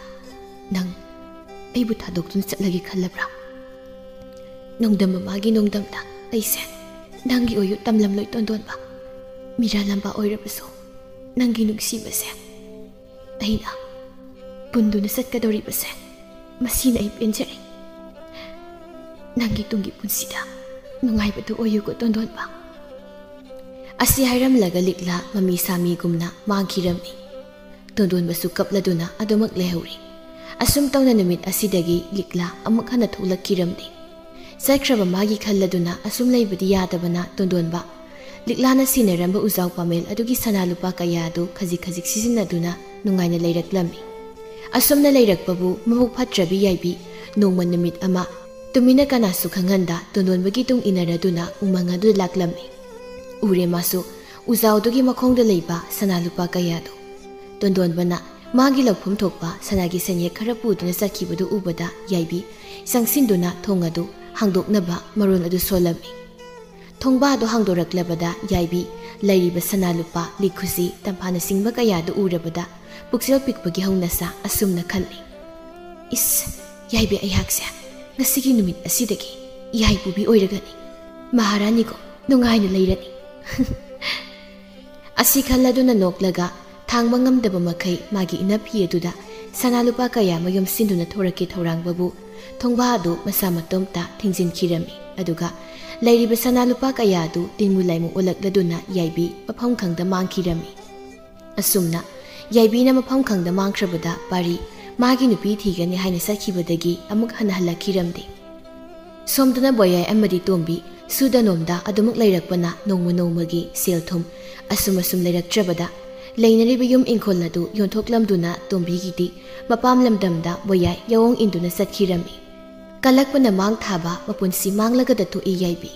ꯅꯪ ꯑꯩꯕꯨ ꯊꯥꯗꯣꯛꯇꯨꯅ ꯆꯠꯂꯒꯦ ꯈꯜꯂꯕ꯭ꯔꯥ? ꯅꯣꯡꯗꯝꯕ ꯃꯥꯒꯤ ꯅꯣꯡꯗꯝꯗ ꯑꯩꯁꯦ ꯅꯪꯒꯤ ꯑꯣꯏꯌꯨ ꯇꯝꯂꯝꯂꯣꯏ ꯇꯣꯟꯗꯣꯟꯕ꯫ ꯃꯤꯔꯥ ꯂꯝꯕꯥ ꯑꯣꯏꯔꯕꯁꯨ ꯅꯪꯒꯤ ꯅꯨꯡꯁꯤꯕꯁꯦ ꯑꯩꯅ ꯄꯨꯟꯗꯨꯅ ꯆꯠꯀꯗꯧꯔꯤꯕꯁꯦ ꯃꯁꯤꯅ ꯑꯩ ꯄꯦꯟꯖꯔꯦ꯫ ꯅꯪꯒꯤ ꯇꯨꯡꯒꯤ ꯄꯨꯟꯁꯤꯗ ꯅꯨꯡꯉꯥꯏꯕꯗꯨ ꯑꯣꯏꯌꯨꯀꯣ ꯇꯣꯟꯗꯣꯟꯕ꯫ ꯑꯁꯤ ꯍꯥꯏꯔꯝꯂꯒ ꯂꯤꯛꯂꯥ ꯃꯃꯤ ꯁꯥꯃꯤꯒꯨꯝꯅ ꯃꯥꯡꯈꯤꯔꯝꯃꯤ꯫ ꯇꯣꯟꯗꯣꯟꯕꯁꯨ ꯀꯞꯂꯗꯨꯅ ꯑꯗꯨꯃꯛ ꯂꯩꯍꯧꯔꯤ꯫ ꯑꯁꯨꯝ ꯇꯧꯅ ꯅꯨꯃꯤꯠ ꯑꯁꯤꯗꯒꯤ ꯂꯤꯛꯂꯥ ꯑꯃꯨꯛ ꯍꯟꯅ ꯊꯣꯛꯂꯛꯈꯤꯔꯝꯗꯦ꯫ ꯆꯠꯈ꯭ꯔꯕ ꯃꯥꯒꯤ ꯈꯜꯂꯗꯨꯅ ꯑꯁꯨꯝ ꯂꯩꯕꯗꯤ ꯌꯥꯗꯕꯅ ꯇꯣꯟꯗꯣꯟꯕ ꯂꯤꯛꯂꯥꯅ ꯁꯤꯟꯅꯔꯝꯕ ꯎꯖꯥꯎ ꯄꯥꯃꯦꯜ ꯑꯗꯨꯒꯤ ꯁꯅꯥ ꯂꯨꯄꯥ ꯀꯌꯥ ꯑꯗꯨ ꯈꯖꯤꯛ ꯈꯖꯤꯛ ꯁꯤꯖꯤꯟꯅꯗꯨꯅ ꯅꯨꯡꯉꯥꯏꯅ ꯂꯩꯔꯛꯂꯝꯃꯤ꯫ ꯑꯁꯨꯝꯅ ꯂꯩꯔꯛꯄꯕꯨ ꯃꯕꯨꯛ ꯐꯠꯇ꯭ꯔꯕꯤ ꯌꯥꯏꯕꯤ ꯅꯣꯡꯃ ꯅꯨꯃꯤꯠ ꯑꯃ ꯇꯨꯃꯤꯟꯅ ꯀꯅꯥꯁꯨ ꯈꯪꯍꯟꯗ ꯇꯣꯟꯗꯣꯟꯕꯒꯤ ꯇꯨꯡ ꯏꯟꯅꯔꯗꯨꯅ ꯎꯃꯪ ꯑꯗꯨꯗ ꯂꯥꯛꯂꯝꯃꯤ꯫ ꯎꯔꯦ ꯃꯥꯁꯨ ꯎꯖꯥꯎꯗꯨꯒꯤ ꯃꯈꯣꯡꯗ ꯂꯩꯕ ꯁꯅꯥ ꯂꯨꯄꯥ ꯀꯌꯥꯗꯨ꯫ ꯇꯣꯟꯗꯣꯟꯕꯅ ꯃꯥꯒꯤ ꯂꯧꯐꯝ ꯊꯣꯛꯄ ꯁꯅꯥꯒꯤ ꯁꯦꯟꯌꯦꯛ ꯈꯔ ꯄꯨꯗꯨꯅ ꯆꯠꯈꯤꯕꯗꯨ ꯎꯕꯗ ꯌꯥꯏꯕꯤ ꯆꯪꯁꯤꯟꯗꯨꯅ ꯊꯣꯡ ꯑꯗꯨ ꯍꯥꯡꯗꯣꯛꯅꯕ ꯃꯔꯣꯜ ꯑꯗꯨ ꯁꯣꯜꯂꯝꯃꯤ꯫ ꯊꯣꯡꯕꯥ ꯑꯗꯨ ꯍꯥꯡꯗꯣꯔꯛꯂꯕꯗ ꯌꯥꯏꯕꯤ ꯂꯩꯔꯤꯕ ꯁꯅꯥ ꯂꯨꯄꯥ ꯂꯤꯛ ꯈꯨꯖꯤ ꯇꯝꯐꯥꯅꯆꯤꯡꯕ ꯀꯌꯥꯗꯨ ꯎꯔꯕꯗ ꯄꯨꯛꯆꯦꯜ ꯄꯤꯛꯄꯒꯤ ꯍꯧꯅꯁꯥ ꯑꯁꯨꯝꯅ ꯈꯜꯂꯤ꯫ ꯏꯁ, ꯌꯥꯏꯕꯤ ꯑꯩꯍꯥꯛꯁꯦ ꯉꯁꯤꯒꯤ ꯅꯨꯃꯤꯠ ꯑꯁꯤꯗꯒꯤ ꯌꯥꯏ ꯄꯨꯕꯤ ꯑꯣꯏꯔꯒꯅꯤ꯫ ꯃꯍꯥꯔꯥꯅꯤꯒꯨꯝ ꯅꯨꯡꯉꯥꯏꯅ ꯂꯩꯔꯅꯤ꯫ ꯑꯁꯤ ꯈꯜꯂꯗꯨꯅ ꯅꯣꯛꯂꯒ ꯊꯥꯡꯕ ꯉꯝꯗꯕ ꯃꯈꯩ ꯃꯥꯒꯤ ꯏꯅꯐꯤ ꯑꯗꯨꯗ ꯁꯅꯥ ꯂꯨꯄꯥ ꯀꯌꯥ ꯑꯃ ꯌꯣꯝꯁꯤꯟꯗꯨꯅ ꯊꯣꯔꯛꯀꯦ ꯊꯧꯔꯥꯡꯕꯕꯨ ꯊꯣꯡꯕꯥ ꯑꯗꯨ ꯃꯁꯥ ꯃꯇꯣꯝꯇ ꯊꯤꯡꯖꯤꯟꯈꯤꯔꯝꯃꯤ꯫ ꯑꯗꯨꯒ ꯂꯩꯔꯤꯕ ꯁꯅꯥ ꯂꯨꯄꯥ ꯀꯌꯥ ꯑꯗꯨ ꯇꯤꯟꯃꯨ ꯂꯥꯏꯃꯨ ꯑꯣꯜꯂꯛꯂꯗꯨꯅ ꯌꯥꯏꯕꯤ ꯃꯐꯝ ꯈꯪꯗ ꯃꯥꯡꯈꯤꯔꯝꯃꯤ꯫ ꯑꯁꯨꯝꯅ ꯌꯥꯏꯕꯤꯅ ꯃꯐꯝ ꯈꯪꯗ ꯃꯥꯡꯈ꯭ꯔꯕꯗ ꯄꯥꯔꯤ ꯃꯥꯒꯤ ꯅꯨꯄꯤ ꯊꯤꯒꯅꯤ ꯍꯥꯏꯅ ꯆꯠꯈꯤꯕꯗꯒꯤ ꯑꯃꯨꯛ ꯍꯟꯅ ꯍꯜꯂꯛꯈꯤꯔꯝꯗꯦ꯫ ꯁꯣꯝꯗꯅ ꯕꯣꯌꯥꯏ ꯑꯃꯗꯤ ꯇꯣꯝꯕꯤ ꯁꯨꯗ ꯅꯣꯝꯗ ꯑꯗꯨꯃꯛ ꯂꯩꯔꯛꯄꯅ ꯅꯣꯡꯃ ꯅꯣꯡꯃꯒꯤ ꯁꯦꯜ ꯊꯨꯝ ꯑꯁꯨꯝ ꯑꯁꯨꯝ ꯂꯩꯔꯛꯇ꯭ꯔꯕꯗ ꯂꯩꯅꯔꯤꯕ ꯌꯨꯝ ꯏꯪꯈꯣꯜ ꯑꯗꯨ ꯌꯣꯟꯊꯣꯛꯂꯝꯗꯨꯅ ꯇꯣꯝꯕꯤꯒꯤꯗꯤ ꯃꯄꯥꯝ ꯂꯝꯗꯝꯗ ꯕꯣꯌꯥꯏ ꯌꯥꯑꯣꯡ ꯏꯟꯗꯨꯅ ꯆꯠꯈꯤꯔꯝꯃꯤ꯫ ꯀꯜꯂꯛꯄꯅ ꯃꯥꯡ ꯊꯥꯕ ꯃꯄꯨꯟꯁꯤ ꯃꯥꯡꯂꯒꯗ ꯊꯣꯛꯏ ꯌꯥꯏꯕꯤ꯫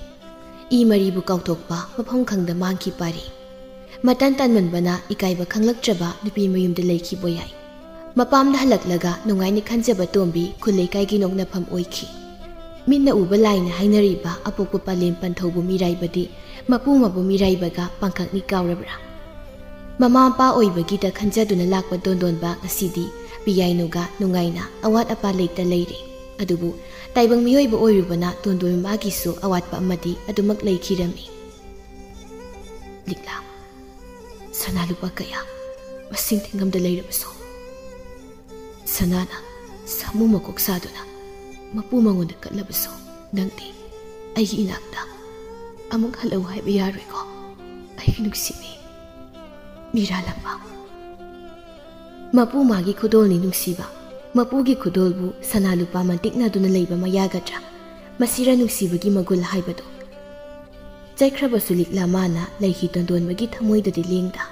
ꯏ ꯃꯔꯤꯕꯨ ꯀꯥꯎꯊꯣꯛꯄ ꯃꯐꯝ ꯈꯪꯗ ꯃꯥꯡꯈꯤ ꯄꯥꯔꯤ꯫ ꯃꯇꯟ ꯇꯟꯃꯟꯕꯅ ꯏꯀꯥꯏꯕ ꯈꯪꯂꯛꯇ꯭ꯔꯕ ꯅꯨꯄꯤ ꯃꯌꯨꯝꯗ ꯂꯩꯈꯤꯕ ꯌꯥꯏ꯫ ꯃꯄꯥꯝꯗ ꯍꯜꯂꯛꯂꯒ ꯅꯨꯡꯉꯥꯏꯅ ꯈꯟꯖꯕ ꯇꯣꯝꯕꯤ ꯈꯨꯜ ꯂꯩꯀꯥꯏꯒꯤ ꯅꯣꯛꯅꯐꯝ ꯑꯣꯏꯈꯤ꯫ ꯃꯤꯠꯅ ꯎꯕ ꯂꯥꯏꯅ ꯍꯥꯏꯅꯔꯤꯕ ꯑꯄꯣꯛꯄ ꯄꯂꯦꯝ ꯄꯟꯊꯧꯕ ꯃꯤꯔꯥꯏꯕꯗꯤ ꯃꯄꯨ ꯃꯕꯨ ꯃꯤꯔꯥꯏꯕꯒ ꯄꯥꯡꯈꯛꯅꯤ ꯀꯥꯎꯔꯕ꯭ꯔꯥ? ꯃꯃꯥ ꯃꯄꯥ ꯑꯣꯏꯕꯒꯤꯗ ꯈꯟꯖꯗꯨꯅ ꯂꯥꯛꯄ ꯇꯣꯟꯗꯣꯟꯕ ꯉꯁꯤꯗꯤ ꯄꯤꯌꯥꯏꯅꯨꯒ ꯅꯨꯡꯉꯥꯏꯅ ꯑꯋꯥꯠ ꯑꯄꯥ ꯂꯩꯇ ꯂꯩꯔꯦ꯫ ꯑꯗꯨꯕꯨ ꯇꯥꯏꯕꯪ ꯃꯤꯑꯣꯏꯕ ꯑꯣꯏꯔꯨꯕꯅ ꯇꯣꯟꯗꯣꯟꯕ ꯃꯥꯒꯤꯁꯨ ꯑꯋꯥꯠꯄ ꯑꯃꯗꯤ ꯑꯗꯨꯃꯛ ꯂꯩꯈꯤꯔꯝꯃꯤ꯫ ꯂꯤꯛꯂꯥ, ꯁꯅꯥ ꯂꯨꯄꯥ ꯀꯌꯥ ꯃꯁꯤꯡ ꯊꯤꯉꯝꯗ ꯂꯩꯔꯕꯁꯨ, ꯁꯅꯥꯅ ꯁꯥꯃꯨ ꯃꯀꯣꯛ ꯁꯥꯗꯨꯅ ꯃꯄꯨ ꯃꯉꯣꯟꯗ ꯀꯠꯂꯕꯁꯨ, ꯅꯪꯗꯤ ꯑꯩꯒꯤ ꯏꯅꯥꯛꯇ ꯑꯃꯨꯛ ꯍꯜꯂꯛꯎ ꯍꯥꯏꯕ ꯌꯥꯔꯣꯏꯀꯣ, ꯑꯩꯒꯤ ꯅꯨꯡꯁꯤꯕꯤ꯫ ꯃꯤꯔꯥ ꯂꯝꯕꯥ꯫ ꯃꯄꯨ ꯃꯥꯒꯤ ꯈꯨꯗꯣꯜꯅꯤ ꯅꯨꯡꯁꯤꯕ꯫ ꯃꯄꯨꯒꯤ ꯈꯨꯗꯣꯜꯕꯨ ꯁꯅꯥ ꯂꯨꯄꯥ ꯃꯟꯇꯤꯛꯅꯗꯨꯅ ꯂꯩꯕ ꯃꯌꯥꯒꯗ꯭ꯔꯥ? ꯃꯁꯤꯔ ꯅꯨꯡꯁꯤꯕꯒꯤ ꯃꯒꯨꯜ ꯍꯥꯏꯕꯗꯨ? ꯆꯠꯈ꯭ꯔꯕꯁꯨ ꯂꯤꯛꯂꯥ ꯃꯥꯅ ꯂꯩꯈꯤ ꯇꯣꯟꯗꯣꯟꯕꯒꯤ ꯊꯃꯣꯏꯗꯗꯤ ꯂꯦꯡꯗ꯫